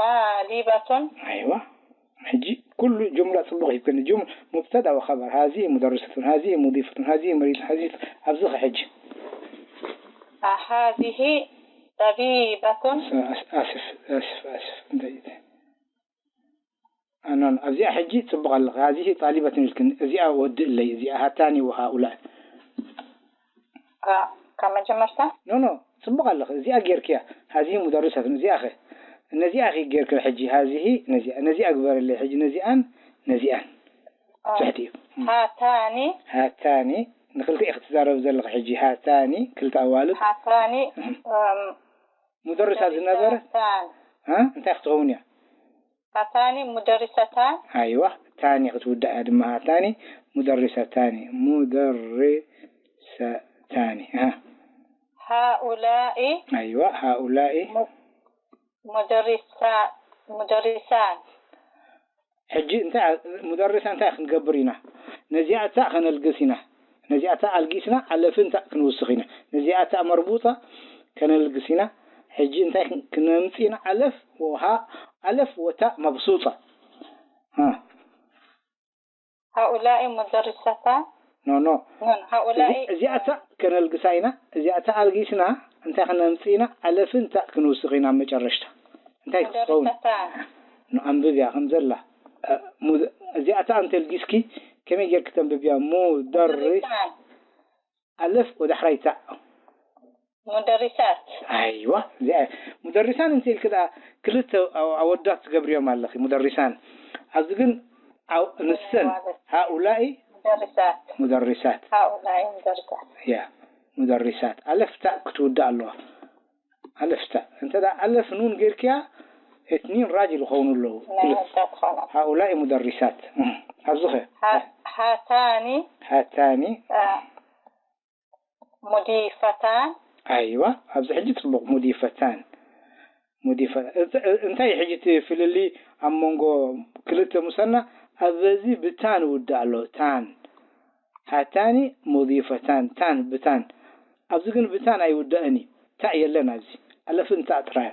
طالبة. أيوة. ሕጂ ኩሉ ጁምላ ጽቡቕ ሂብክኒ። ጁም ሙብተዳ ወኸበር ሃዚ ሙደርሰቱን ሃዚ ሙዲፈቱን ሃዚ መሪድ ሃዚ ኣብዚ ሕጂ هذه طبيبة. ኣስፍ ኣስፍ ኣስፍ እንታይ ኣናን ኣብዚኣ ሕጂ ጽቡቕ ኣለኻ። ሃዚ ጣሊበትን ኢልክኒ እዚኣ ወድእለይ እዚኣ ሃታኒ ወሃኡላ ካብ መጀመርታ ኖ ኖ ጽቡቕ ኣለኺ። እዚኣ ጌርክያ። هذه مدرسة እዚኣ ኸ ነዚኣ ኸ ጌርክያ። ሕጂ هذه ነዚኣ ነዚኣ ግበርለይ። ሕጂ ነዚኣን ነዚኣን ትሕቲ እዩ። ሃታኒ ሃታኒ ንክልተ ኢኺ ትዛረብ ዘለኺ። ሕጂ ሃታኒ ክልተ ኣዋልድ ሃታኒ ሙደርሳት ዝነበረ ታን እ እንታይ ክትኸውን እያ? ሃታኒ ሙደሪሰታን ኣይዋ ታኒ ክትውዳእ እያ ድማ። ሃታኒ ሙደሪሰታኒ ሙደሪሰታኒ እ ሃኡላኢ ኣይዋ ሃኡላኢ ሙደሪሳ ሙደሪሳን ሕጂ እንታይ ሙደሪሳ እንታይ ክንገብር ኢና? ነዚኣታ ከነልግስ ኢና። ነዚኣታ ኣልጊስና ኣለፍን ታእ ክንውስኽ ኢና። ነዚኣታ መርቡጣ ከነልግስ ኢና። ሕጂ እንታይ ክነምጽእ ኢና? ኣለፍ ወሃ ኣለፍ ወታእ መብሱጣ ሃ ሃኡላኢ ሙደሪሰታን ኖ ኖ ኖን ሃኡላኢ እዚኣታ ከነልግሳ ኢና። እዚኣታ ኣልጊስና እንታይ ክነምጽእ ኢና? ኣለፍን ታእ ክንውስኽ ኢና ኣብ መጨረሽታ። እንታይ ክትኸውን? ሙደሪሰታን ንኣንብብ እያ ከም ዘላ። እዚኣታ እንተልጊስኪ ከመይ ጌርክ ተንብብያ? ሙደሪ ሙደሪሳን ኣለፍ ወዳሕራይ ታእ ሙደሪሳት ኣይዋ እዚኣ ሙደሪሳን እንተ ኢልክ ደኣ ክልተ ኣወዳት ትገብርዮም ኣለኺ። ሙደሪሳን ኣብዚ ግን ንሰን ሃኡላኢ ሙደሪሳት ሙደሪሳት ሃኡላኢ ሙደሪሳት ያ ሙደሪሳት ኣለፍ ታእ ክትውዳእ ኣለዋ። ኣለፍ ታእ እንተ ደኣ ኣለፍ ኑን ጌርክያ እትኒን ራጅል ይኸውን ኣለዉ። ሃኡላኢ ሙደሪሳት ኣብዝኸ ሃታኒ ሃታኒ ሙዲፈታን ኣይዋ ኣብዚ ሕጂ ጽቡቕ ሙዲፈታን ሙዲፈ እንታይ ሕጂ እቲ ፍልልይ ኣብ መንጎ ክልተ ሙሰና ኣብዚ ብታን ይውዳእ ኣሎ። ታን ሃታኒ ሙዲፈታን ታን ብታን ኣብዚ ግን ብታን ኣይውዳእን እዩ። ታእ የለን ኣብዚ ኣለፍን ታእ ጥራይ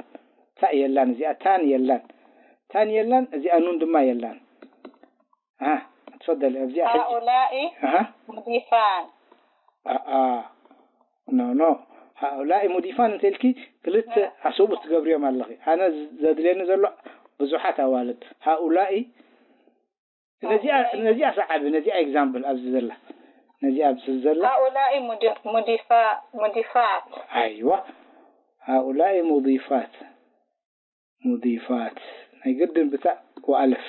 ታእ የላን። እዚኣ ታን የላን ታን የላን እዚኣ ኑን ድማ የላን። ها تفضل ኣብዚኣ ሕጂ هؤلاء ها مضيفان ኖ ኖ ሃኡላኢ ሙዲፋን እንተ ኢልኪ ክልተ ኣስቡት ትገብርዮም ኣለኺ። ኣነ ዘድልየኒ ዘሎ ብዙሓት ኣዋልድ ሃኡላኢ ነዚኣ ነዚኣ ሰዓቢ ነዚኣ ኤግዛምፕል ኣብዚ ዘላ ነዚኣ ኣብዚ ዘላ هؤلاء مضيفات ኣይዋ ሃኡላኢ ሙዲፋት ሙዲፋት ናይ ግድን ብታእ ወኣለፍ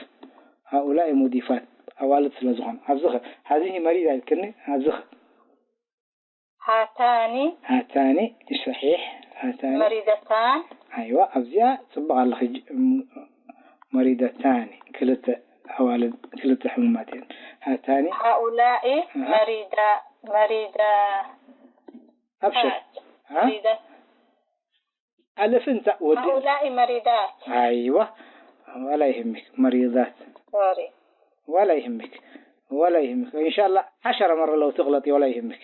ሃኡላኢ ሙዲፋት ኣዋልድ ስለ ዝኾኑ ኣብዚ ኸ ሀዚህ መሪዳ ኢልክኒ ኣብዚ ኸ هاتان ሃታኒ ሰሒሕ ሃታኒ مريضتان ኣይዋ ኣብዚኣ ጽቡቕ ኣለኺ መሪደታኒ ክልተ ኣዋልድ ክልተ ሕሙማት እየን ሃታኒ هؤلاء مريضة مريضة ኣብሽር مريضة ኣለፍ እንታ ወዲ هؤلاء مريضات ኣይዋ ዋላ ይህምክ መሪዳት سوري ዋላ ይህምክ ዋላ ይህምክ እንሻላ ዓሸረ መረ ለው ትቕለጥ ዋላ ይህምክ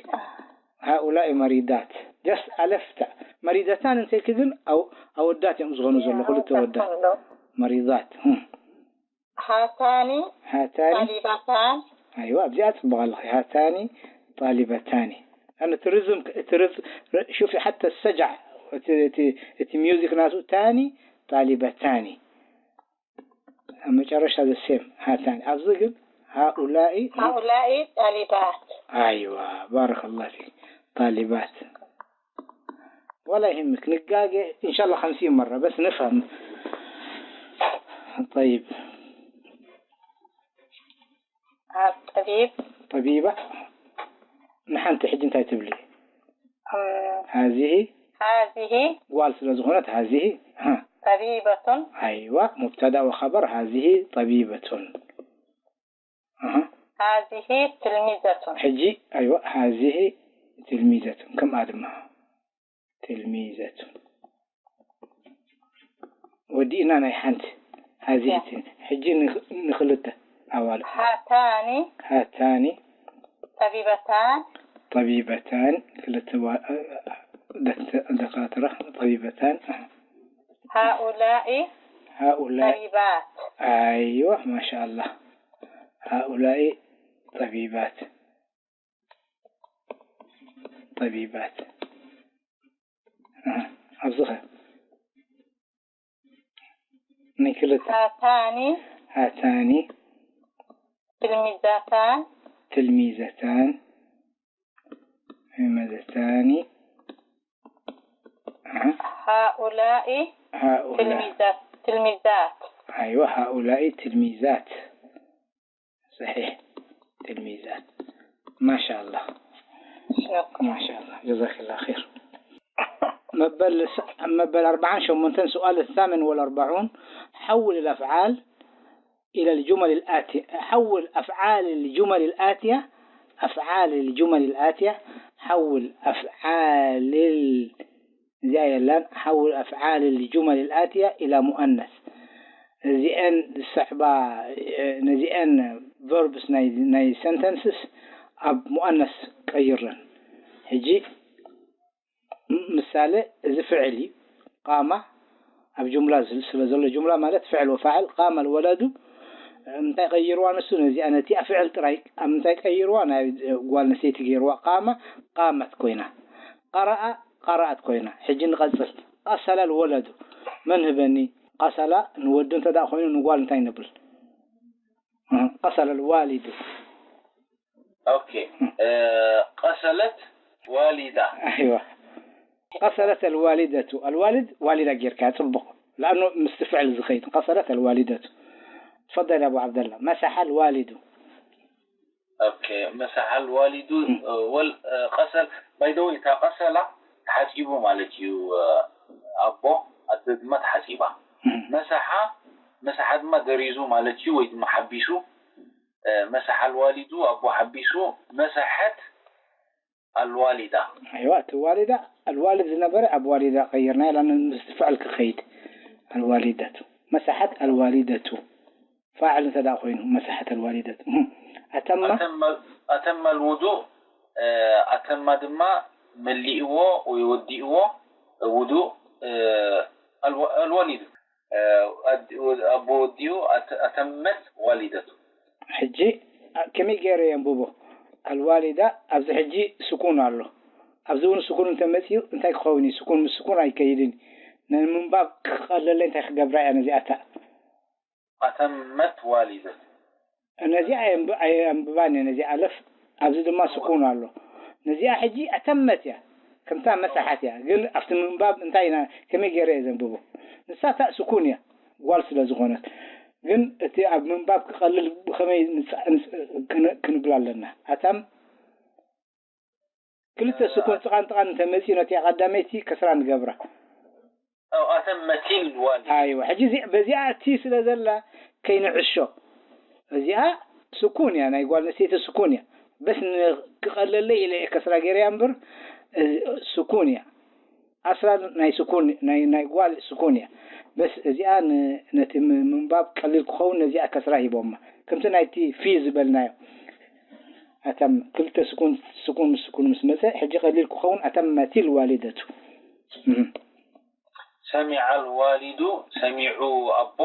ሃኡላኢ መሪዳት ጀስ ኣለፍታ መሪደታን እንተልክ ግን ኣወዳት እዮም ዝኾኑ ዘሎ ክልተ ወዳት መሪዳት هاتان ሃታኒ طالبتان ኣይዋ ኣብዚኣ ፅቡቕ ኣለኺ ሃታኒ ጣሊበታኒ ኣነ ቱሪዝም ቱሪዝም ሹፊ ሓተ ሰጃዕ እቲ ሚውዚክ ናቱ ታኒ ጣሊበታኒ ኣብ መጨረሻ ዘሴም ሃታኒ ኣብዚ ግን ሃኡላኢ هؤلاء طالبات ኣይዋ ባረከላ ፊክ ጣሊባት ولا يهمك نقاقة إن شاء الله خمسين مرة بس نفهم طيب طبيب طبيبة ንሓንቲ ሕጂ እንታይ ትብሊ أم، هذه هذه ጓል ስለ ዝኾነት هذه ها طبيبة أيوة مبتدأ وخبر هذه طبيبة أها هذه تلميذة ሕጂ ኣይዋ هذه تلميذة ከምኣ ድማ تلميذة ወዲእና ናይ ሓንቲ هذه ሕጂ ንኽ- ንኽልተ ኣዋልድ هاتان هاتان طبيبتان طبيبتان ክልተ ዋ- ደክ- ደካትራ طبيبتان هؤلاء هؤلاء طبيبات أيوة ما شاء الله هؤلاء طبيبات طبيبات ኣብዚ ኸ ናይ ክልተ هاتان هاتان تلميذتان تلميذتان تلميذتان هؤلاء هؤلاء تلميذات تلميذات أيوة، هؤلاء تلميذات. صحيح، تلميذات. ما شاء الله، ما شاء الله، جزاك الله خير. መበል ስ- መበል ኣርባዓን ሸሞንተን سؤال الثامن والأربعون. حول الأفعال إلى الجمل الآتية. حول أفعال الجمل الآتية أفعال الجمل الآتية حول أفعال ال- እዚኣ የላን. حول أفعال الجمل الآتية إلى مؤنث. እዚአን ዝስዕባ ነዚአን verbs ናይ ናይ sentences ኣብ مؤنث ቀይረን። ሕጂ ምሳሌ፣ እዚ ፍዕል እዩ። قام ኣብ ጁምላ ስለ ዘሎ፣ ጁምላ ማለት ፍዕል ወፋዕል። قام الولد እንታይ ቀይርዋ ንሱ? ነዚኣ ነቲኣ ፍዕል ጥራይ ኣብ ምንታይ ቀይርዋ? ናይ ጓል ኣንስተይቲ ገይርዋ። قام قامت ኮይና። قرأ قرأت ኮይና። ሕጂ ንቐጽል። قسل الولد መን ህበኒ? قسل ንወዲ እንተ ደኣ ኮይኑ ንጓል እንታይ ንብል? قسل الوالد ኦኬ ቀሰለት ዋሊዳ ኣይዋ ቀሰለት ኣልዋሊደቱ ኣልዋልድ ዋሊዳ ጌርካ ጽቡቕ ለኣኑ ምስቲ ፍዕል ዝኸይድ ቀሰለት ኣልዋሊደቱ ትፈደል ኣቡ ዓብደላ መሳሓ ኣልዋሊዱ ኦኬ መሳሓ ኣልዋሊዱ ወል ቀሰል ባይደወይ እታ ቀሰላ ተሓፂቡ ማለት እዩ ኣቦ ኣደ ድማ ተሓፂባ መሳሓ መሳሓ ድማ ገሪዙ ማለት እዩ ወይ ድማ ሓቢሱ መሳሓ ኣልዋሊዱ ኣቦ ሓቢሱ መሳሐት ኣልዋሊዳ ኣይዋ እቲ ዋሊዳ ኣልዋልድ ዝነበረ ኣብ ዋሊዳ ቀይርና ኢላ ምስቲ ፍዕል ክኸይድ ኣልዋሊደቱ መሳሓት ኣልዋሊደቱ ፋዕል እንተ ደኣ ኮይኑ መሳሓት ኣልዋሊደቱ ኣተማ ኣተማ ኣልውዱእ ኣተማ ድማ መሊእዎ ወይ ወዲእዎ ውዱእ ኣልዋሊዱ ኣቦ ወዲኡ ኣተመት ዋሊደቱ ሕጂ ከመይ ገይረ የንብቦ ኣልዋሊዳ ኣብዚ ሕጂ ስኩን ኣሎ ኣብዚ እውን ስኩን እንተመፅኡ እንታይ ክኸውን እዩ ስኩን ምስ ስኩን ኣይከይድን ንምንባብ ክቐለለይ እንታይ ክገብራ እያ ነዚኣታ ኣተመት ዋሊደቱ ነዚኣ ኣየንብባን እየ ነዚኣ ኣለፍ ኣብዚ ድማ ስኩን ኣሎ ነዚኣ ሕጂ ኣተመት እያ ከምታ መሳሓት እያ ግን ኣብቲ ምንባብ እንታይ ኢና ከመይ ገይረ እየ ዘንብቦ ንሳ እታ ስኩን እያ ጓል ስለ ዝኾነት ግን እቲ ኣብ ምንባብ ክቐልል ብኸመይ ክንብል ኣለና ኣታም ክልተ ስኩን ጥቓን ጥቓን እንተመፅኡ ነቲ ቀዳመይቲ ከስራ ንገብራ ኣተመቲል ዋል ኣይዋ ሕጂ በዚኣ እቲ ስለ ዘላ ከይንዕሾ እዚኣ ስኩን እያ ናይ ጓል ኣንስተይቲ ስኩን እያ በስ ክቐለለይ ኢለ እየ ከስራ ገይረያ እምበር ስኩን እያ ኣስላ ናይ ስኩን ናይ ጓል ስኩን እያ በስ እዚኣ ነቲ ምንባብ ቀሊል ክኸውን ነዚኣ ከስራ ሂቦማ ከምቲ ናይቲ ፊ ዝበልናዮ ኣተም ክልተ ስኩን ስኩን ምስ ስኩን ምስ መፀ ሕጂ ቀሊል ክኸውን ኣተመቲል ዋሊደቱ ሰሚዐ ልዋሊዱ ሰሚዑ ኣቦ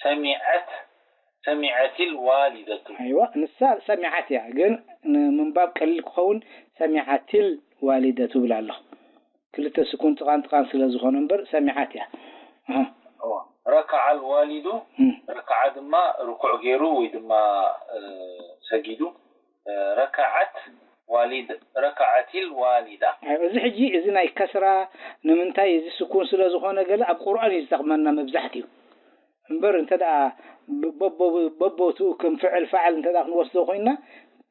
ሰሚዐት ሰሚዐቲል ዋሊደቱ ኣይዋ ንሳ ሰሚዓት እያ ግን ንምንባብ ቀሊል ክኸውን ሰሚዓቲል ዋሊደቱ ብላ ኣለኹ ክልተ ስኩን ጥቓን ጥቓን ስለ ዝኾነ እምበር ሰሚዓት እያ ረከዓ ልዋሊዱ ረከዓ ድማ ርኩዕ ገይሩ ወይ ድማ ሰጊዱ ረከዓት ዋሊድ ረከዓቲል ዋሊዳ እዚ ሕጂ እዚ ናይ ከስራ ንምንታይ እዚ ስኩን ስለ ዝኾነ ገለ ኣብ ቁርኣን እዩ ዝጠቕመና መብዛሕትኡ እምበር እንተ ደኣ በቦትኡ ከም ፍዕል ፋዕል እንተ ደኣ ክንወስዶ ኮይና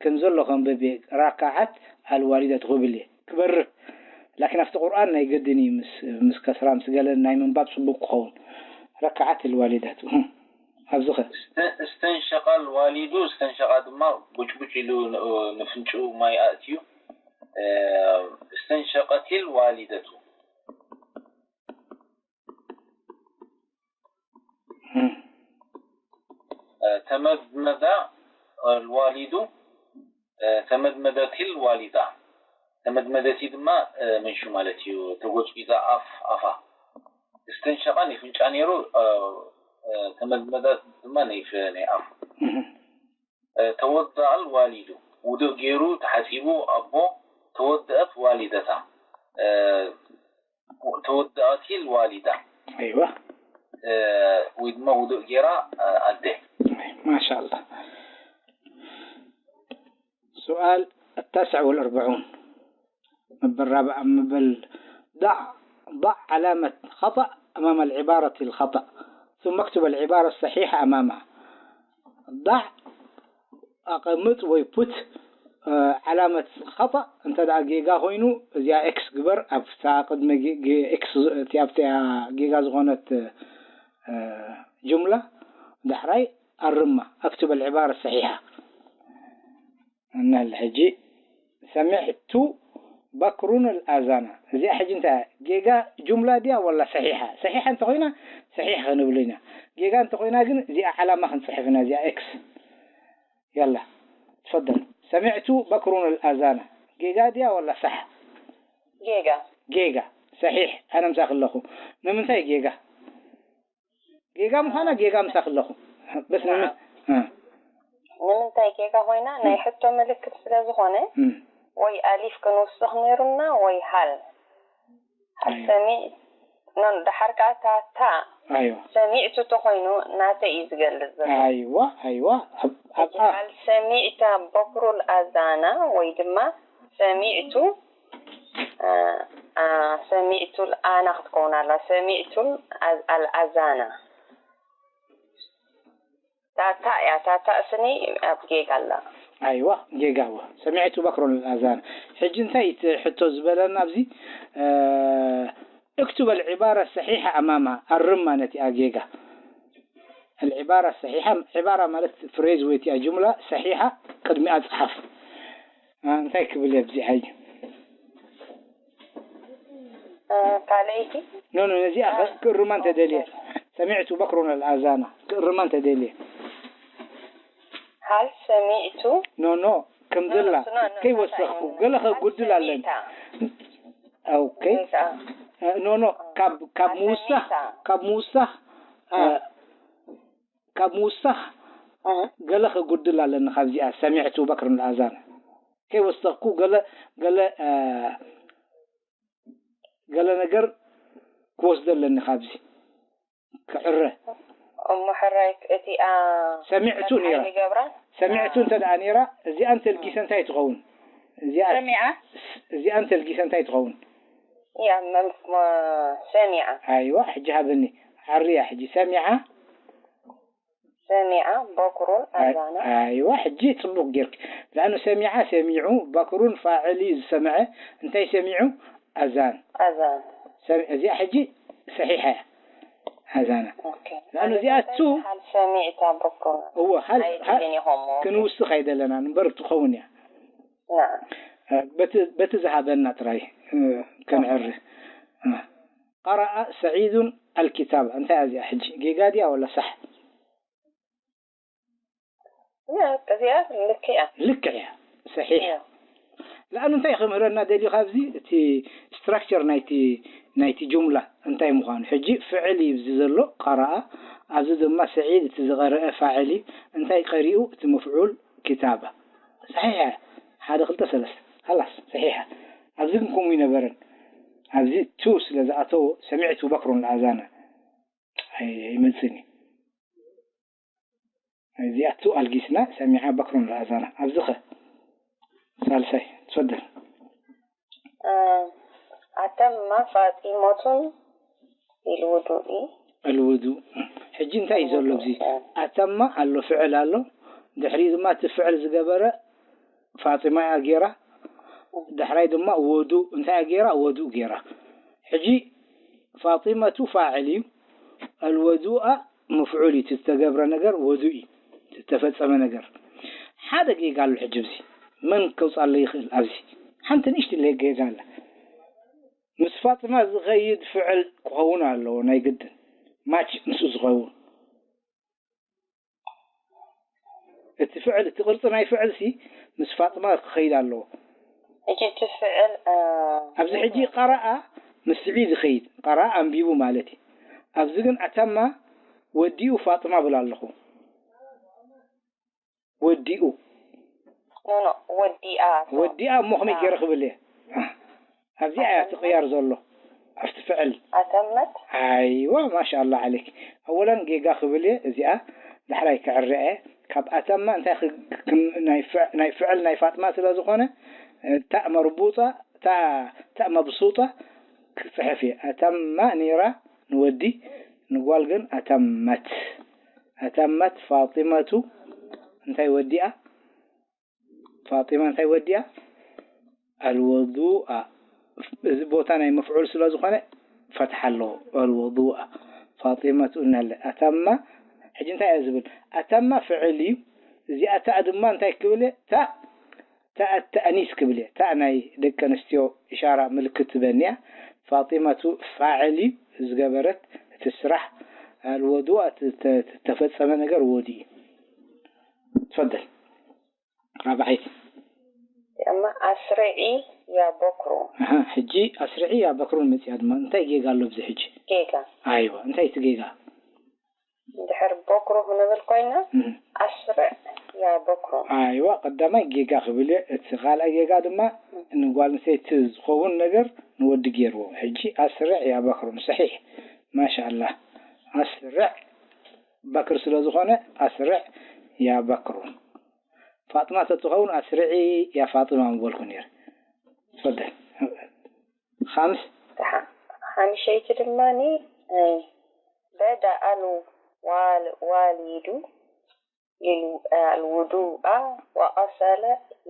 ከም ዘሎ ከንብብ እየ ራካዓት ኣልዋሊደት ክብል እየ ክበርህ ላኪን ኣብቲ ቁርኣን ናይ ገድን እዩ ምስ ምስ ከስራ ምስ ገለ ናይ ምንባብ ጽቡቅ ክኸውን ረካዓት ኣልዋሊደት ኣብዚ ኸ እስተንሸቃ ልዋሊዱ እስተንሸቃ ድማ ቡጭቡጭ ኢሉ ንፍንጭኡ ማይ ኣእትዩ እስተንሸቀቲል ዋሊደቱ ተመድመዳ ልዋሊዱ ተመድመደቲል ዋሊዳ ተመድመደቲ ድማ ምንሹ ማለት እዩ ተጎጭጊዛ ኣፍ ኣፋ እስተንሸቃ ናይ ፍንጫ ነይሩ ተመድመዳ ድማ ናይ ናይ ኣፍ ተወዳኣል ዋሊዱ ውዱእ ገይሩ ተሓፂቡ ኣቦ ተወደአት ዋሊደታ ተወደኣቲል ዋሊዳ ኣይዋ ወይ ድማ ውዱእ ገይራ ኣደ ማሻ ኣላ سؤال التاسع والأربعون መበል ራብዓ መበል ضع ضع علامة خطأ أمام العبارة الخطأ، ثم اكتب العبارة الصحيحة أمامها. ضع، ኣቐምጥ ወይ ፑት፣ እ፣ ዓላመት ኸጠእ እንተ ደኣ ጌጋ ኮይኑ፣ እዚኣ ኤክስ ግበር፣ ኣብታ ቅድሚ ጌ-፣ ጌ-፣ ኤክስ ዝ-፣ እቲ ኣብታ ጌጋ ዝኾነት፣ እ፣ ጁምላ፣ ዳሕራይ ኣርማ፣ ኣክትብ ኣልዕባረ ሰሒሓ። እና ሕጂ ሰሚዕቱ በክሩን ኣልኣዛና። እዚኣ ሕጂ እንታይ እያ? ጌጋ ጁምላ ድያ ወላ ሰሒሓ? ሰሒሓ እንተኾይና ሰሒሕ ክንብል ኢና። ጌጋ እንተኾይና ግን እዚኣ ዓላማ ክንጽሕፍ ኢና፣ እዚኣ ኤክስ። يلا، تفضل. سمعت بكر الأذان. ጌጋ ድያ ወላ ሳሕ? ጌጋ። ጌጋ። ሰሒሕ። ኣነ ምሳኺ ኣለኹ። ንምንታይ ጌጋ? ጌጋ ምዃና ጌጋ ምሳኺ ኣለኹ። በስ ንምን-፣ እ። ንምንታይ ጌጋ ኮይና? ናይ ሕቶ ምልክት ስለ ዝኾነ፣ እም። ወይ ኣሊፍ ክንውስኽ ነይሩና፣ ወይ ሃል። ሃል ኣይዋ። ሰሚዕ-፣ ኖ፣ ኖ፣ ደሓር ከኣ እታ ታ ኣይዋ። ሰሚዕቱ ተኾይኑ ናተይ እዩ ዝገልጽ ዘሎ። ኣይዋ፣ ኣይዋ። ኣብ፣ ኣብ፣ ሕጂ ኣብ ሃል ሰሚዕታ በክሩል ኣዛና ወይ ድማ ሰሚዕቱ፣ አ፣ አ፣ ሰሚዕቱል ኣና ክትከውን ኣላ። ሰሚዕቱል ኣዝ-፣ ኣልኣዛና። ታታ እያ፣ ታታ ስኒ ኣብ ጌጋ ኣላ። ኣይዋ፣ ጌጋ እዋ። ሰሚዕቱ በክሩን ኣዛን። ሕጂ እንታይ እቲ ሕቶ ዝበለና ኣብዚ? እ፣ እክቱብ ኣልዕባራ ሰሒሓ ኣማማ፣ ኣርማ ነቲኣ ጌጋ። ኣልዕባራ ሰሒሓ፣ ዕባራ ማለት ፍሬዝ ወይ እቲኣ ጁምላ ሰሒሓ ቅድሚኣ ጽሓፍ። እ፣ እንታይ ክብል እየ ኣብዚ ሕጂ? እ፣ ካልኣይቲ? ኖ፣ ኖ፣ ነዚኣ እ፣ ክእርማ እንተደልየ። ኦኬ። ሰሚዕቱ በክሩን ኣልኣዛና። ክእርማ እንተደልየ። ሃል ሰሚዕቱ? ኖ፣ ኖ፣ ከም ኖ፣ ዘላ ኖ፣ ኖ፣ ኖ፣ ከይወሰኽኩ። ኖ፣ ኖ፣ ገለ ኖ፣ ከጉድል ሃል ኣለኒ። ሰሚዕታ? ኦኬ። ወይ ከኣ እ፣ ኖ፣ ኖ፣ እ፣ ካብ፣ ካብ ሃል ምውሳኽ፣ ሰሚዕታ? ካብ ምውሳኽ፣ እ። እ፣ ካብ ምውሳኽ እ። ገለ ከጉድል ኣለኒ ካብዚኣ ሰሚዕቱ በክሩን ኣልኣዛና። ከይወሰኽኩ ገለ፣ ገለ፣ እ፣ ገለ ነገር ክወስዶ ኣለኒ ካብዚ። ክዕረ። እሞ ሕራይ እቲኣ ሰሚዕቱ ነይራ። ሓይሊ ገብራ? ሰሚዕቱ እ። እንተ ደኣ ነይራ፣ እዚኣ እንተልጊሰ እንታይ ትኸውን? እዚኣ፣ ሰሚዓ? እዚኣ እንተልጊሰ እንታይ ትኸውን? ያ፣ መ-፣ መ-፣ ሰሚዓ። ኣይዋ፣ ሕጂ ሃብኒ። ዓርያ ሕጂ። ሰሚዓ? ሰሚዓ በኩሩን ኣይ-፣ ኣዛና። ኣይዋ፣ ሕጂ ጽቡቕ ጌርኪ። ለኣኑ ሰሚዓ፣ ሰሚዑ፣ በኩሩን ፋዕል እዩ ዝሰምዐ። እንታይ ሰሚዑ? ኣዛን። ኣዛን። ሰሚ-፣ እዚኣ ሕጂ ሰሒሓ እያ። ኣዛና። ኦኬ። ለኣኑ እዚኣ ቱ-፣ ሃል ሰሚዕታ በኩሩን እወ፣ ሃል-፣ ኣይድልን ሃል-፣ ኢኹም። ክንውስኽ ኣይደለናን እምበር ትኸውን እያ። ናዓ። እ፣ በቲ፣ በቲ ዝሃበና ጥራይ፣ እ፣ ከንዕሪ። እ። ቀረአ ሰዒዱን ኣልኪታብ። እንታይ እያ እዚኣ ሕጂ? ጌጋ ድያ ወላ ሳሕ? ያ፣ እዚኣ ልክዕ እያ። ልክዕ እያ። ሰሒሕ። ያ። ለኣኑ እንታይ ክምህረና ደልዩ ካብዚ? እቲ ስትራክቸር ናይቲ፣ ናይቲ ጁምላ እንታይ ምዃኑ። ሕጂ ፍዕል እዩ ኣብዚ ዘሎ፣ ቀረኣ። ኣብዚ ድማ ሰዒድ እቲ ዝቐረአ ፋዕል እዩ። እንታይ ቀሪኡ? እቲ መፍዑል ኪታባ። ሰሒሕ እያ። ሓደ፣ ክልተ፣ ሰለስተ። ሃላስ፣ ሰሒሕ እያ። ኣብዚ ግን ከምኡ ይነበረን። ኣብዚ ቱ ስለ ዝኣተዎ፣ ሰሚዕቱ በክሩን ለኣዛና። ኣይ-፣ ኣይመጽእን እዩ። እዚኣቱ ኣልጊስና ሰሚዓ በክሩን ለኣዛና። ኣብዚ ኸ? ሳልሳይ፣ ትፈደል። እ፣ ኣተማ ፋጢሞቱን ቢልውዱኢ። ኣልውዱእ። ሕጂ እንታይ እዩ ዘሎ ኣብዚ? ኣተማ ኣሎ፣ ፍዕል ኣሎ። ድሕሪኡ ድማ እቲ ፍዕል ዝገበረ ፋጢማ እያ ጌራ። ዳሕራይ ድማ ወዱእ፣ እንታይ እያ ጌራ? ወዱእ ጌራ። ሕጂ ፋጢመቱ ፋዕል እዩ፣ ኣልወዱኣ መፍዑል እዩ። እቲ ዝተገብረ ነገር ወዱእ እዩ፣ እቲ ዝተፈጸመ ነገር። ሓደ ጌጋ ኣሎ። ሕጂ ኣብዚ መን ከውጻለይ ይኽእል? ኣብዚ ሓንቲ ንእሽቲ ለ-፣ ጌጋ ኣላ። ምስ ፋጢማ ዝኸይድ ፍዕል ክኸውን ኣለዎ ናይ ግድን፣ ማች ምስኡ ዝኸውን። እቲ ፍዕል፣ እቲ ቅርጺ ናይ ፍዕልሲ ምስ ፋጥማ ክኸይድ ኣለዎ። ሕጂ እቲ ፍዕል፣ እ፣ ኣብዚ ሕጂ ቀረኣ ምስ ስዒድ ይኸይድ። ቀረኣ ኣንቢቡ ማለት እዩ። ኣብዚ ግን ኣተማ ወዲኡ ፋጥማ ብል ኣለኹ። ወዲኡ። ኖ፣ ኖ፣ ወዲኣ። ወዲኣ እሞ ከመይ ገይረ ክብል እየ? ኣብዚኣ እያ እቲ ቅያር ዘሎ። ኣብቲ ፍዕል። ኣተመት? ኣይዋ፣ ማሻኣላ ዓለይክ። ኣወላን ጌጋ ክብል እየ እዚኣ። ዳሕራይ ክዕረ እየ። ካብ ኣተማ እንታይ ክ-፣ ክም-፣ ናይ ፍዕ-፣ ናይ ፍዕል ናይ ፋጥማ ስለ ዝኾነ፣ እ፣ ታእ መርቡጣ፣ ታ-፣ ታእ መብሱጣ፣ ክጽሕፍ እየ። ኣተማ ነይራ ንወዲ፣ ንጓል ግን ኣተመት። ኣተመት ፋጢመቱ እንታይ ወዲኣ? ፋጢማ እንታይ ወዲኣ? ኣልወዱኣ። እዚ ቦታ ናይ መፍዑል ስለ ዝኾነ ፈትሓ ኣለዎ። ኣልወዱኣ። ፋጢመቱ እናለ ኣተማ። ሕጂ እንታይ እየ ዝብል? ኣተማ ፍዕል እዩ። እዚኣ ታእ ድማ እንታይ ክብል እየ? ታእ፣ ታእ ተእኒስ ክብል እየ። ታእ ናይ ደቂ ኣንስትዮ ኢሻራ ምልክት ትበኒ እያ። ፋጢመቱ ፋዕል እዩ። ዝገበረት፣ እቲ ስራሕ፣ ኣልወዱኣ፣ እቲ ተ-፣ ተፈጸመ ነገር ወዲ እዩ። ትፈደል። ራብዓይቲ። እማ ኣስርዒ ያ በክሩ። ኣሃ፣ ሕጂ ኣስርዒ ያ በክሩን መጽያ ድማ። እንታይ ጌጋ ኣሎ ኣብዚ ሕጂ? ጌጋ። ኣይዋ፣ እንታይ እቲ ጌጋ? እንድሕር በክሩ ክንብል ኮይና፣ እም። ኣስርዕ ያ በክሩ። ኣይዋ፣ ቀዳማይ ጌጋ ክብል እየ። እቲ ካልኣይ ጌጋ ድማ ንጓል ኣንስተይቲ ዝኸውን ነገር ንወዲ ገይርዎ። ሕጂ ኣስርዕ ያ በክሩን። ሰሒሕ። ማሻኣላህ። ኣስርዕ በክር ስለ ዝኾነ ኣስርዕ ያ በክሩን። ፋጥማ ተትኸውን ኣስርዒ ያ ፋጥማ ምበልኩ ነይረ። ትፈደል። ኻምስ። ደሓ-፣ ሓምሸይቲ ድማኒ፣ እ፣ በደኣ ልዋል-፣ ዋሊዱ ልል-፣ እ፣ ልውዱኣ ወቐሰለ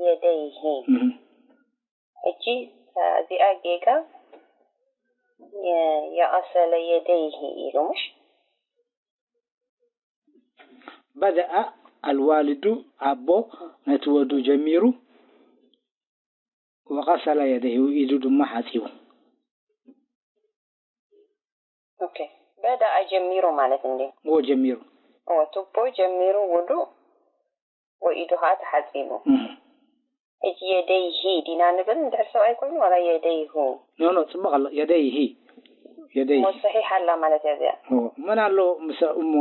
የደይሂ። እም። ሕጂ፣ እ፣ እዚኣ ጌጋ፣ የ-፣ የቐሰለ የደይሂ ኢሉ፣ ምሽ? በደኣ ኣልዋልዱ፣ ኣቦ ነቲ ወዱ ጀሚሩ፣ ወቐሰለ የደይሁ፣ ኢዱ ድማ ሓጺቡ። ኦኬ። በደኣ ጀሚሩ ማለት እንዴ? እዎ፣ ጀሚሩ። እዎ፣ ቱቦ ጀሚሩ ውዱእ፣ ወኢዱ ኸዓ ተሓጺቡ። እህ። ሕጂ የደይሂ ዲና ንብል እንድሕር ሰብኣይ ኮይኑ ዋላ የደይሁ? ኖ፣ ኖ፣ ጽቡቕ ኣሎ። የደይሂ። የደይሂ። እሞ ሰሒሕ ኣላ ማለት እያ እዚኣ። እዎ። መን ኣሎ ምስ እሞ፣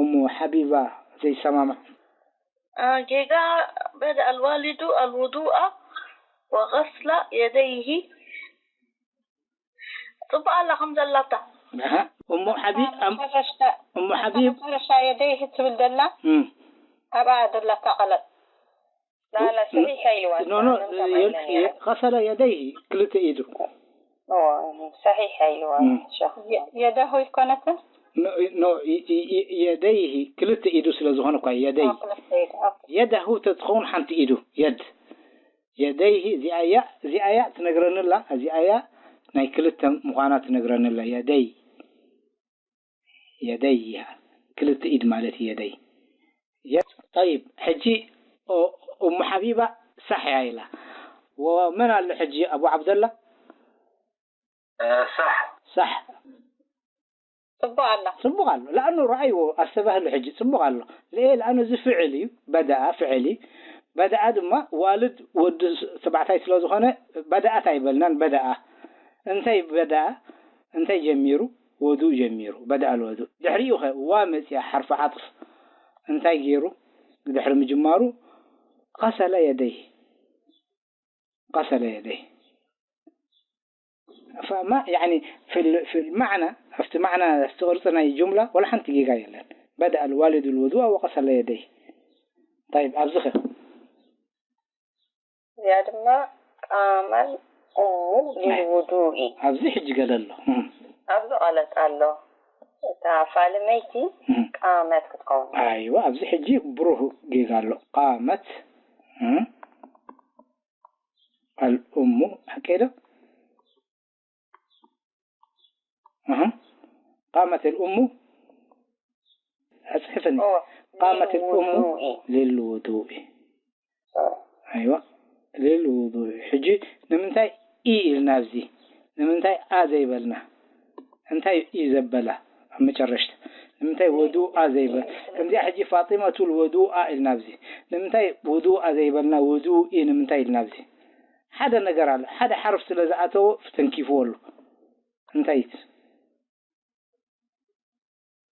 እሞ ሓቢባ ዘይሰማማዕ? አ፣ ጌጋ በደኣ ኣልዋሊዱ ኣልውዱኣ ወገስላ የደይሂ። ጽቡቕ ኣላ ከም ዘላታ። ኣሃ። እሞ ሓቢ-፣ ኣብ ኣም-፣ መጨረሽታ፣ እሞ ሓቢብ-፣ ኣብ መጨረሽታ የደይሂ ትብል ዘላ፣ እም። ኣብኣ ዘላታ ቀለል። ላላ፣ እ-፣ ሰሒሕ ኢልዋ፣ ኖ፣ ኖ፣ ኣነ ከምኣ የ-፣ ኢለን የ-፣ እየ። ቀሰለ የደይሂ፣ ክልተ ኢዱ። ኦ፣ ሰሒሕ ኢልዋ፣ እም። ሸኽ። የ-፣ የደሁ ይኮነትን? ኖ፣ ኖ፣ ይ-፣ ይ-፣ ይ-፣ የደይሂ፣ ክልተ ኢዱ ስለ ዝኾነ እኳ፣ የደይ። ኦ፣ ክልተ ኢዱ፣ ኦኬ። የደሁ ተትኸውን ሓንቲ ኢዱ፣ የድ። የደይሂ፣ እዚኣ እያ፣ እዚኣ እያ ትነግረኒ ኣላ፣ እዚኣ እያ ናይ ክልተ ምዃና ትነግረኒ ኣላ፣ የደይ። የደይ እያ። ክልተ ኢድ ማለት እዩ የደይ። የ-፣ ጠይብ፣ ሕጂ ኦ-፣ እሙ ሓቢባ ሳሕ እያ ኢላ። ወመን ኣሎ ሕጂ ኣቡ ዓብደላ? እ፣ ሳሕ። ሳሕ። ጽቡቕ ኣላ። ጽቡቕ ኣሎ። ለኣኑ ረኣይዎ፣ ኣስተባህሉ ሕጂ ጽቡቕ ኣሎ። ለኤ ለኣኑ እዚ ፍዕል እዩ፣ በደኣ ፍዕል እዩ። በደኣ ድማ ዋልድ ወዲ ስ-፣ ተባዕታይ ስለ ዝኾነ በደኣት ኣይበልናን፣ በደኣ። እንታይ በደኣ? እንታይ ጀሚሩ? ወዱእ ጀሚሩ። በደኣ ኣልወዱእ። ድሕሪኡ ኸ ዋ መጽያ፣ ሓርፊ ዓጥፍ። እንታይ ገይሩ? ድሕሪ ምጅማሩ፣ ቀሰለ የደይህ። ቀሰለ የደይህ። ፈማ፣ ያኒ፣ ፊል፣ ፊል ማዕና፣ ኣብቲ ማዕና፣ ኣብቲ ቅርጺ ናይ ጁምላ፣ ወላ ሓንቲ ጌጋ የለን። በደኣ ኣልዋሊዱ ኣልውዱኣ ወቀሰለ የደይህ። ጠይብ፣ ኣብዚ ኸ? እዚኣ ድማ ቃመል ኡሙ ናይ ሊልውዱኢ። ኣብዚ ሕጂ ገለ ኣሎ። እም። ኣብዚ ቐለጥ ኣሎ። እታ ፋልመይቲ እም። ቃመት ክትከውን። ኣይዋ፣ ኣብዚ ሕጂ ብሩህ ጌጋ ኣሎ። ቃመት፣ እም፣ ኣልኡሙ፣ ሓቀይ ዶ? ኣሃ። ቃመት ኣልኡሙ፣ ኣጽሕፈኒ። ኦ፣ ቃመት ኣልኡሙ ሊልውዱኢ። ሊልውዱኢ። ኦ። ኣይዋ፣ ሊልውዱኢ። ሕጂ ንምንታይ ኢ ኢልና ኣብዚ? ንምንታይ ኣ ዘይበልና? እንታይ ኢ ዘበላ ኣብ መጨረሽታ? ንምንታይ ወዱኣ ዘይበል-? ከምዚኣ ሕጂ ፋጢመቱ ልወዱኣ ኢልና ኣብዚ። ንምንታይ ወዱኣ ዘይበልና? ወዱኢ ንምንታይ ኢልና ኣብዚ? ሓደ ነገር ኣሎ። ሓደ ሓርፍ ስለ ዝኣተወ ተንኪፍዎ ኣሎ። እንታይ?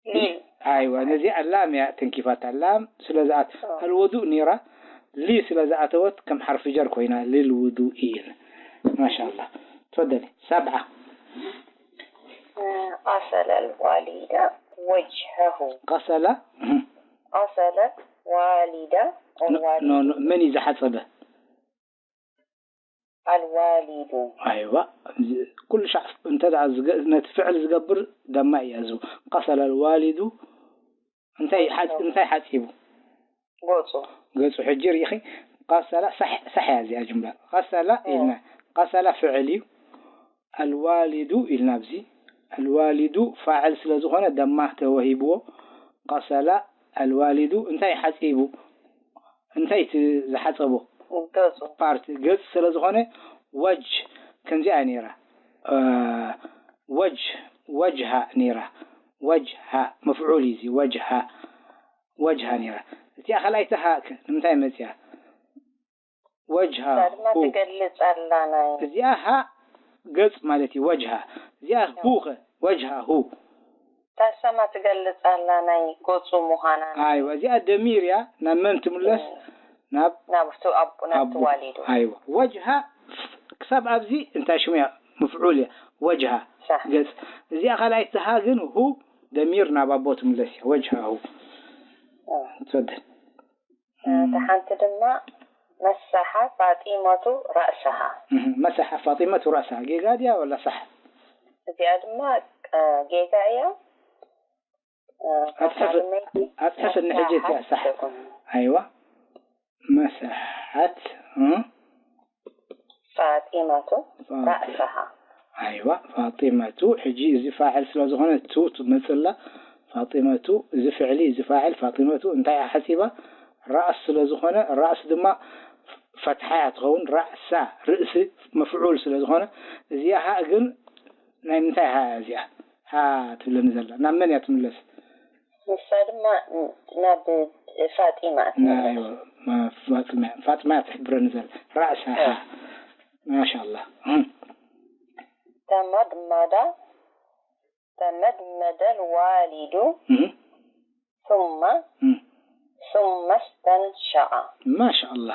ሊ። ኣይዋ፣ ነዚኣ ላም እያ ተንኪፋታ። ላም ስለ ዝኣት-፣ ኦ። ኣልወዱእ ነይራ፣ ሊ ስለ ዝኣተወት ከም ሓርፊ ጀር ኮይና፣ ልልውዱእ ኢል። ማሻኣላህ። ትፈደሊ። ሰብዓ። እ፣ ቀሰለ ልዋሊዳ ወጅሀሁ። ቀሰለ? እህ። ቀሰለ ዋሊዳ ኖ፣ ወዋሊዱ። ኖ፣ ኖ፣ መን እዩ ዝሓጸበ? الوالد. ኣይዋ ኩሉ ሻዕ እንተ ደኣ ዝገ- ነቲ ፍዕል ዝገብር ደማ እያ ዝቡ ቀሰለ ልዋሊዱ እንታይ ሓ- እንታይ ሓፂቡ ገፁ ገፁ ሕጂ ርኢኺ ቀሰላ ሳሕ ሳሕ እያ እዚኣ ጅምላ ቀሰላ ኢልና ቀሰላ ፍዕል እዩ ኣልዋሊዱ ኢልና ኣብዚ ኣልዋሊዱ ፋዕል ስለ ዝኾነ ደማ ተወሂብዎ ቀሰላ ኣልዋሊዱ እንታይ ሓፂቡ እንታይ እቲ ዝሓፀቦ ገፁ ፓርት ገፅ ስለ ዝኾነ ወጅ ከምዚኣ ነይራ እ፣ ወጅ ወጅሃ ነይራ ወጅሃ መፍዑል እዩ እዚ ወጅሃ ወጅሃ ነይራ እዚኣ ካልኣይቲ ሃ ከ ንምንታይ መፅያ ወጅሃ እዛ ድማ ሁ ትገልፅ ኣላ ናይ እዚኣ ሃ ገፅ ማለት እዩ ወጅሃ እዚኣ ሁ ከ ወጅሃ ሁ ታሰማ ትገልፅ ኣላ ናይ ገፁ ምዃና ኣይዋ እዚኣ ደሚር እያ ናብ መን ትምለስ ናብ ናብቲ ኣቡ ናብቲ ኣቡ ዋሊዱ ኣይዋ ወጅሃ ክሳብ ኣብዚ እንታይ ሽሙ እያ ምፍዑል እያ ወጅሃ ሳሕ ገፅ እዚኣ ካልኣይቲ ሃ ግን ሁ ደሚር ናብ ኣቦ ትምለስ እያ ወጅሃ ሁ ትፈድል እታ ሓንቲ ድማ መሳሓ ፋጢመቱ ራእሰሃ እህ፣ መሳሓ ፋጢመቱ ራእሰሃ ጌጋ ድያ ወላ ሳሕ እዚኣ ድማ እ፣ ጌጋ እያ እ፣ ኣፅሕፍ- ፋጢመይቲ ኣፅሕፍ እንሕጂ እቲኣ ሳሕ ትኹን። ኣይዋ መሳሓት እ? ፋጢመቱ ፋጢ- ራእሰሃ ኣይዋ ፋጢመቱ ሕጂ እዚ ፋዕል ስለ ዝኾነ ቱ ትመፅላ ፋጢመቱ እዚ ፍዕሊ እዚ ፋዕል ፋጢመቱ እንታይ እያ ሓፂባ ራእስ ስለ ዝኾነ ራእስ ድማ ፈትሓ እያ ትኸውን ራእሳ ርእሲ መፍዑል ስለ ዝኾነ እዚኣ ሃ ግን ናይ ምንታይ ሃ እያ እዚኣ ሃ ትብለኒ ዘላ ናብ መን እያ ትምለስ ንሳ ድማ ናብ ፋጢማ ናይ ፋጥማ ፋጥማ እያ ትሕብረኒ ዘላ ራእሳ ሃ ማሻ ኣላ ተመድመዳ ተመድመደ ልዋሊዱ ثم ثم استنشق ማሻ ኣላ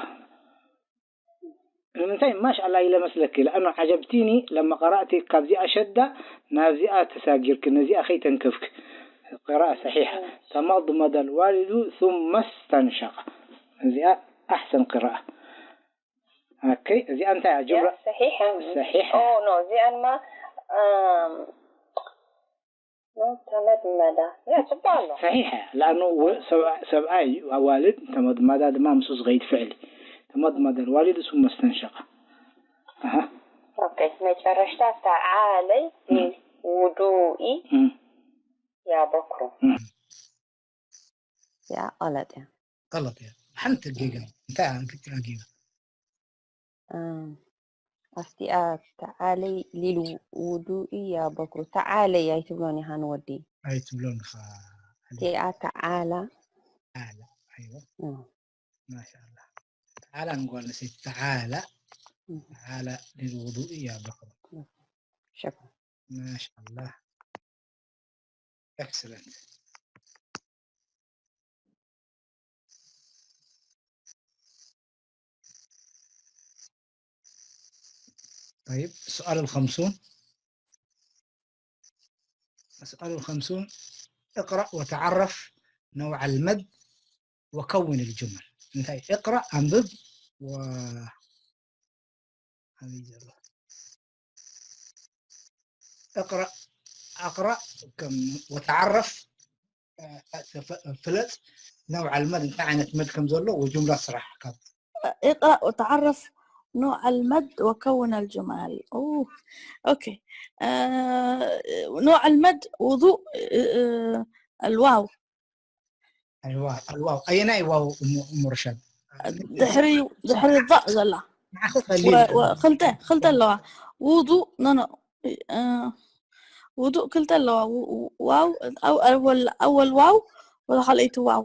ንምንታይ ማሻ ኣላ ኢለ መስለኪ ለኣኑ ዓጀብቲኒ ለማ ቀራእቲ ካብዚኣ ሸዳ ናብዚኣ ተሳጊርኪ ነዚኣ ከይተንከፍኪ قراءة صحيحة تمضمض الوالد ثم استنشق እዚኣ ኣሕሰን قراءة ኦኬ እዚኣ እንታይ እያ ጅምራ صحيح صحيح ኦ ኖ እዚኣ ድማ ተመድመዳ ያ ፅቡቅ ኣሎ صحيح لأنه ሰብኣይ ዋልድ ተመድመዳ ድማ ምስኡ ዝኸይድ ፍዕሊ ተመድመደ الوالد ثم استنشق ኦኬ መጨረሽታ ተዓለይ ውዱኢ ያ በክሩ ያ غلط ያ غلط ያ ሓንቲ ጌጋ እንታይ ኣንክቲ ጌጋ ኣብቲኣ ተዓለይ ሊሉ ውዱኢ ያ በክሩ ተዓለይ ኣይትብሎን ኢኻ ንወዲ ኣይትብሎን ኢኻ እቲኣ ተዓላ ዓላ ኣይዋ ማሻላ ተዓላ ንጓል ንሰይቲ ተዓላ ተዓላ ሊሉ ውዱኢ ያ በክሩ شكرا ማሻላ excellent طيب السؤال الخمسون السؤال الخمسون اقرأ وتعرف نوع المد وكون الجمل انت اقرأ أنبب و هذه الجملة اقرأ اقرأ كم وتعرف ፍለጥ ነውዓል መድ እንታይ ዓይነት መድ ከም ዘሎ ወጅምላ ስራሕ ካብ اقرأ وتعرف نوع المد وكون الجمل أوه. أوكي آه... نوع المد وضوء آه... الواو الواو الواو أين واو أم رشاد ድሕሪ ድሕሪ ضاء ዘላ ንዓኺ ክልተ ክልተ ኣለዋ ውዱእ ኖ ኖ ውዱእ ክልተ ኣለዋ ዋው ኣወል ዋው ወላ ካልኣይቲ ዋው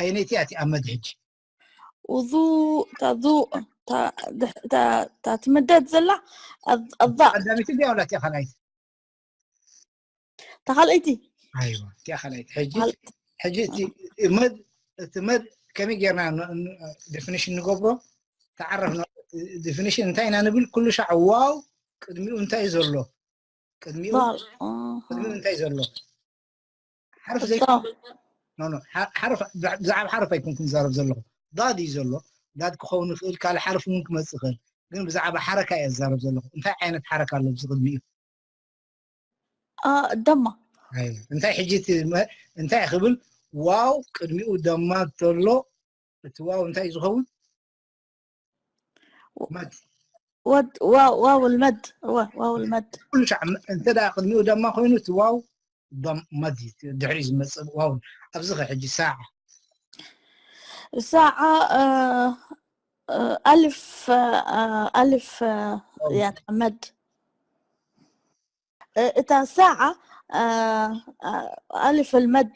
ኣየነይቲ እያ እቲኣ መድ ሕጂ ውዱእ እታ ዙእ እታ ትምደድ ዘላ ኣዛእ ቀዳሚት እንዲያ ወላ እቲኣ ካልኣይቲ እታ ካልኣይቲ ኣይዋ እቲኣ ካልኣይቲ ሕጂ ሕጂ እቲ መድ እቲ መድ ከመይ ጌርና ዴፊኒሽን ንገብሮ ተዓረፍና ዴፊኒሽን እንታይ ኢና ንብል ኩሉ ሻዕ ዋው ቅድሚኡ እንታይ ዘሎ ቅድሚኡ ቅድሚኡ እንታይ ዘሎ ሓርፍ ዘይ ሓርፍ ብዛዕባ ሓርፍ ኣይኮንኩም ዛረብ ዘለኹ ዳድ እዩ ዘሎ ዳድ ክኸውን ይኽእል ካልእ ሓርፍ እውን ክመፅእ ይኽእል ግን ብዛዕባ ሓረካ እየ ዝዛረብ ዘለኹ። እንታይ ዓይነት ሓረካ ኣሎ ኣብዚ ቅድሚኡ? ደማ እንታይ ሕጂ እንታይ ክብል ዋው ቅድሚኡ ደማ ተሎ እቲ ዋው እንታይ ዝኸውን? ዋው ልመድ ዋው ልመድ እንተ ቅድሚኡ ደማ ኮይኑ እቲ ዋው መድ ድሕሪ ዝመፅእ ዋው። ኣብዚ ከ ሕጂ ሳዓ ሳዓ ኣልፍ ኣልፍ ያታ መድ እታ ሳዓ ኣልፍ ልመድ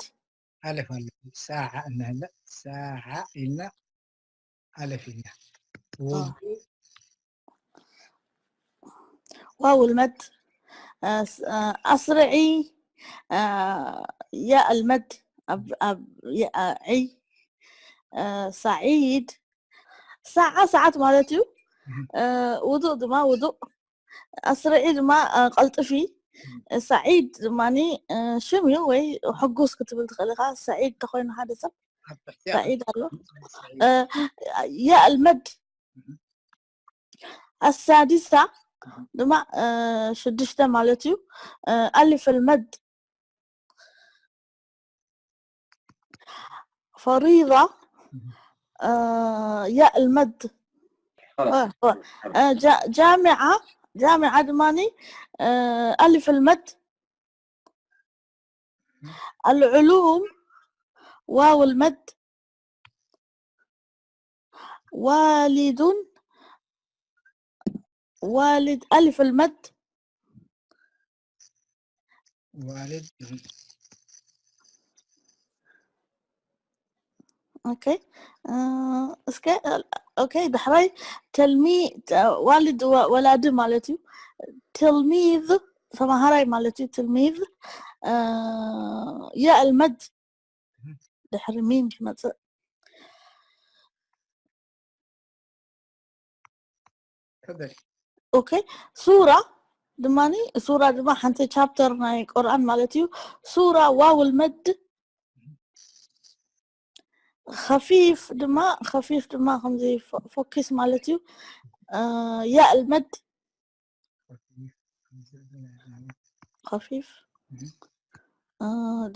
ኣልፍ ኣለ ሳዓ እናለ ሳዓ ኢልና ኣልፍ ኢልና ዋው ልመድ ኣስርዒ ያእ ልመድ ኣብ ዒ ሳዒድ ሳዓ ሰዓት ማለት እዩ። ውዱእ ድማ ውዱእ ኣስርዒ ድማ ቀልጥፊ ሳዒድ ድማ ሽም እዩ ወይ ሕጉስ ክትብል ትኽእል ኢኻ። ሳዒድ ተኮይኑ ሓደ ሰብ ሳዒድ ኣሎ። ያእ ልመድ ኣሳዲሳ ድማ ሽዱሽተ ማለት እዩ። ኣልፍ ልመድ ፈሪዳ ያእ ልመድ ጃሚዓ ጃሚዓ ድማ ኣልፍ ልመድ ኣልዕሉም ዋው ልመድ ዋሊዱን ዋሊድ ኣልፍ ልመድ ዋሊድ ኦኬ እስከ ኦኬ ዳሕራይ ተልሚ ዋልድ ወላዲ ማለት እዩ። ትልሚዝ ተማሃራይ ማለት እዩ። ትልሚዝ ያእ ልመድ ድሕሪ ሚም ዝመፅእ ኦኬ ሱራ ድማ ሱራ ድማ ሓንቲ ቻፕተር ናይ ቁርኣን ማለት እዩ። ሱራ ዋው ልመድ ከፊፍ ድማ ከፊፍ ድማ ከምዚ ፎኪስ ማለት እዩ። ያእ ልመድ ከፊፍ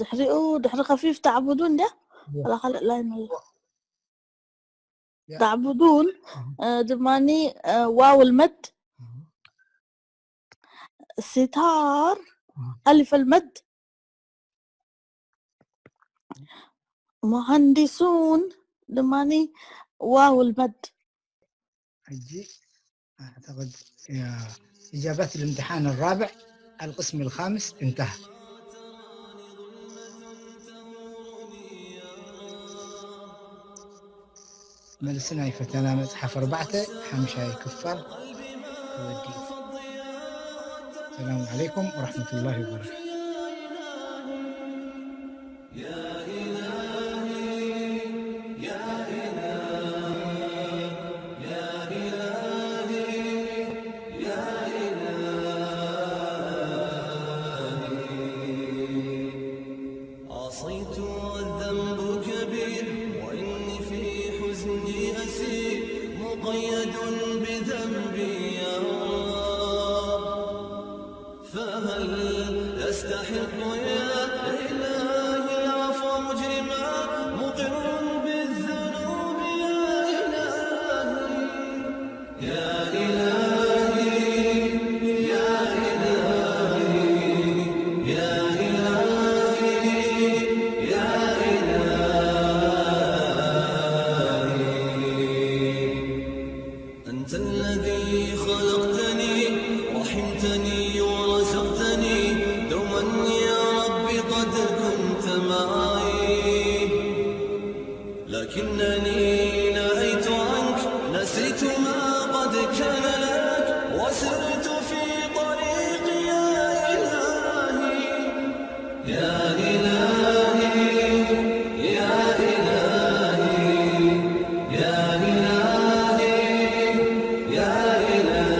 ድሕሪኡ ድሕሪ ከፊፍ ተዕቡዱን ድያ ወላ ካልእ ላይን ኣሎ። ተዕቡዱን ድማኒ ዋው ልመድ ሲታር ኣልፍ ልመድ መሃንዲሱን ድማኒ ዋው ልመድ ሕጂ أعتقد إجابات الامتحان الرابع القسم الخامس انتهى. መልሲ ናይ ፈተና መፅሓፍ ኣርባዕተ ሓምሻይ ክፋል ተወዲኡ። ሰላም ዓለይኩም ወረሕመቱላሂ ወበረካቱ። عصيت والذنب كبير وإني في حزني أسير مقيد بذنبي يا رب. فهل أستحق يا إلهي العفو مجرما مقر بالذنوب يا إلهي يا إلهي يا إلهي يا إلهي يا إلهي أنت الذي خلقتني رحمتني ورزقتني دوما يا رب قد كنت معي لكنني نأيت عنك نسيت ما قد كان لك وسرت في طريقي يا إلهي يا إلهي يا إلهي يا إلهي يا إلهي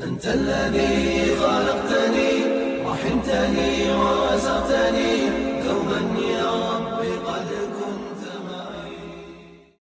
أنت الذي خلقتني رحمتني ورزقتني